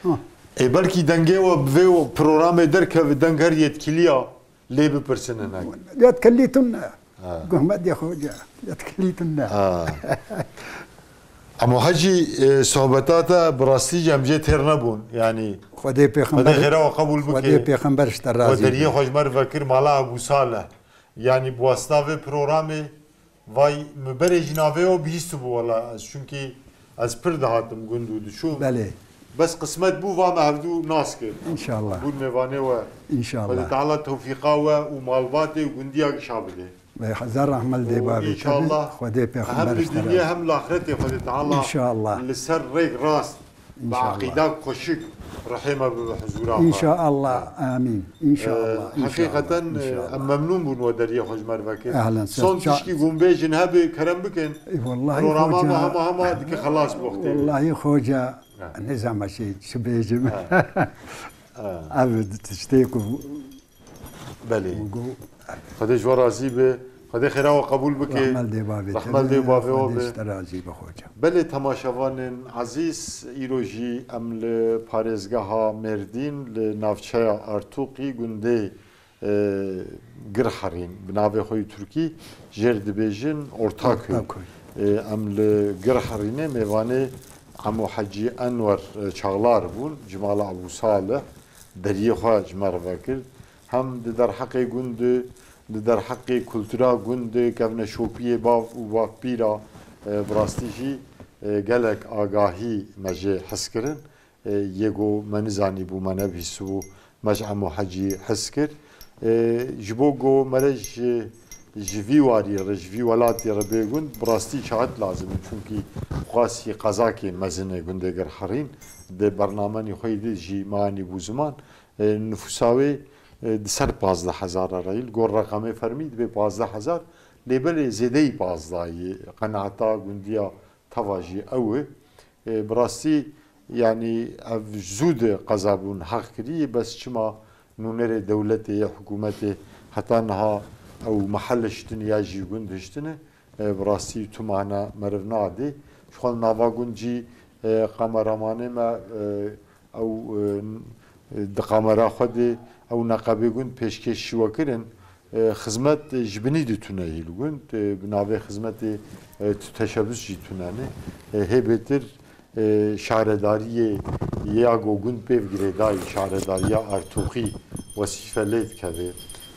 Ha. Ê belkî dengê we bi vê programê derkeve, deng her yetkiliya. Lê bipirsin hinek. Yat kelî tune. Guhmet ya xoca. Yat kelî tune. Emo Hecî, e, sohbeta te bi rastî jî em jê têr nebûn. Yanî Xwedê Pêxember Xwedê xêra we qebûl bike. Xwedê Pêxember ji te razî be. We deriyê xwe ji me re vekir mala Ebû Saleh. Yanî bi wasita vê programê Vay, min berê jî navê we bihîstibû wela ez, çunkî ez pir dihatim gund û diçûm. Belê. Bes qismet bû va me hevdû nas kir. Înşallah. Bûn mêvanê we. Înşallah. Xwedê Teala tewfîqa we û malbatê û gundiya gişa bide. Vay, hezar rahmet dê bavê te. Înşallah. Xwedê pêxember hem li dinyê hem li axretê Xwedê Teala Înşallah. Li ser rêk rast. Bi eqîda xweşik rihê me bibe huzûra xwe. Înşaallah. Amîn. Înşaallah. Heqîqeten em memnûn bûn we deriyê xwe ji me re vekir. Ehlen, ser çav. Son tişkî ku hûn bêjin hebe kerem bikin. Programa me hema hema dike xelas bi wextê. Wellahî xoca, nizam ez çi bêjim. Ev tiştê ku Belê. Xwedê ji we razî be. Xwedê xêra we qebûl bike. Rehmet dê bavê te. Rehmet dê bavê we be. Xwedê ji te razî be xoca. Belê temaşevanên ezîz, îro jî em li parêzgeha Mêrdîn, li navçeya Artûqî, gundê, e, Girherîn, bi navê xwe yî Tirkî jê re dibêjin Ortaköy. Ortaköy. E, em li Girherînê mêvanê Emo Hecî Enwer, e, Çağlar bûn, ji mala Ebû Salih. Deriyê xwe ji me re vekir. Hem di derheqê gund de, di derheqê kultura gund de, kevneşopiyê bav û bavpîra, e, bi rastî jî, e, gelek agahî me jê hez kirin. E, yê ku me nizanîbû, me nebihîstibû, me ji Emo Hecî hez kir. E, ji bo ku me re ji, ji vî warî re, ji vî welatî re bê gund, bi rastî çaxit lazim e. Çunkî xwasî qezakê mezin e gundê Girherîn. Di bernamenî xwe yî de jî me anî bû ziman. E, nifûsa wê, e, di ser pazdeh hezar re yî. Li gor reqemê fermî dibê pazdeh hezar, lê belê zêdeyî pazdeh yî. Qenaeta gundiya teva jî ew e. E, bi rastî, yanî ev zû di qeza bûn heq kirî, bes çima nûnerê dewletê yê hikûmetê heta niha ew mehel hiştin ya jî gund hiştine? E, bi rastî tu mane meriv nadê. Ji xwe li nava gund jî, e, kameramanê me, e, ew, e, di kamera xwe de ew neqebê gund pêşkêş ji we kirin. E, xizmet ji binî de tune hî li gund. E, bi navê xizmetê, e, tu teşebus jî tune ne. E, hê bêtir e, şaredariyê ya ku gund pê girêdayî, şaredariya Artûqî wesîfe lê dikeve,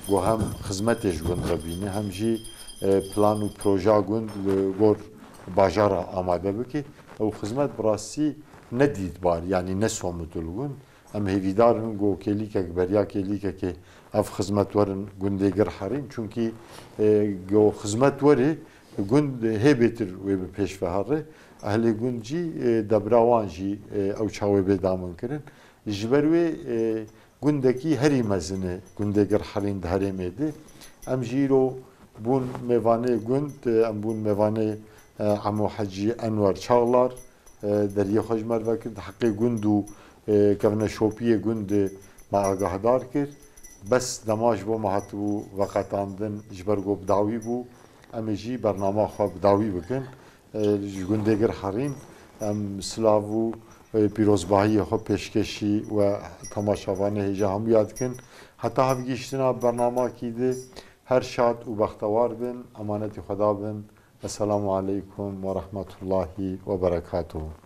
ku hem xizmetê ji gund re bîne, hem jî, e, plan û proja gund li gor bajara amade bike. Ew xizmet bi rastî ne dîtbar, yanî ne somut li gund. Em hêvîdar in ku kêlîkek beriya kêlîkekê ev xizmet werin gundê Girherîn. Çunkî, e, ku xizmet werê gund hê bêtir wê bi pêş ve here. Ehlê gund jî, e, debra wan jî, e, ew çaxê bê daminkirin. Ji ber wê, e, gundekî herî mezin e gundê Girherîn di herêmê de. Em jî îro bûn mêvanê gund, e, em bûn mêvanê, e, Emo Hecî Enwer Çağlar. E, deriyê xwe ji me re vekir, di heqê gund û, e, kevneşopiyê gund de me agahdar kir. Bes dema ji bo me hatibû veqetandin, ji ber ku bi dawî bû, em ê jî bernama xwe bi dawî bikin. E, ji gundê Girherîn em silav û e, pîrozbahiyê xwe pêşkêşî we temaşevanê hêja hemûya dikin. Heta hevgihîştina bernamekî di her şad û bextewar bin, emanetî Xweda bin. Esselamu aleykum ve rahmetullahi ve berekatuhu.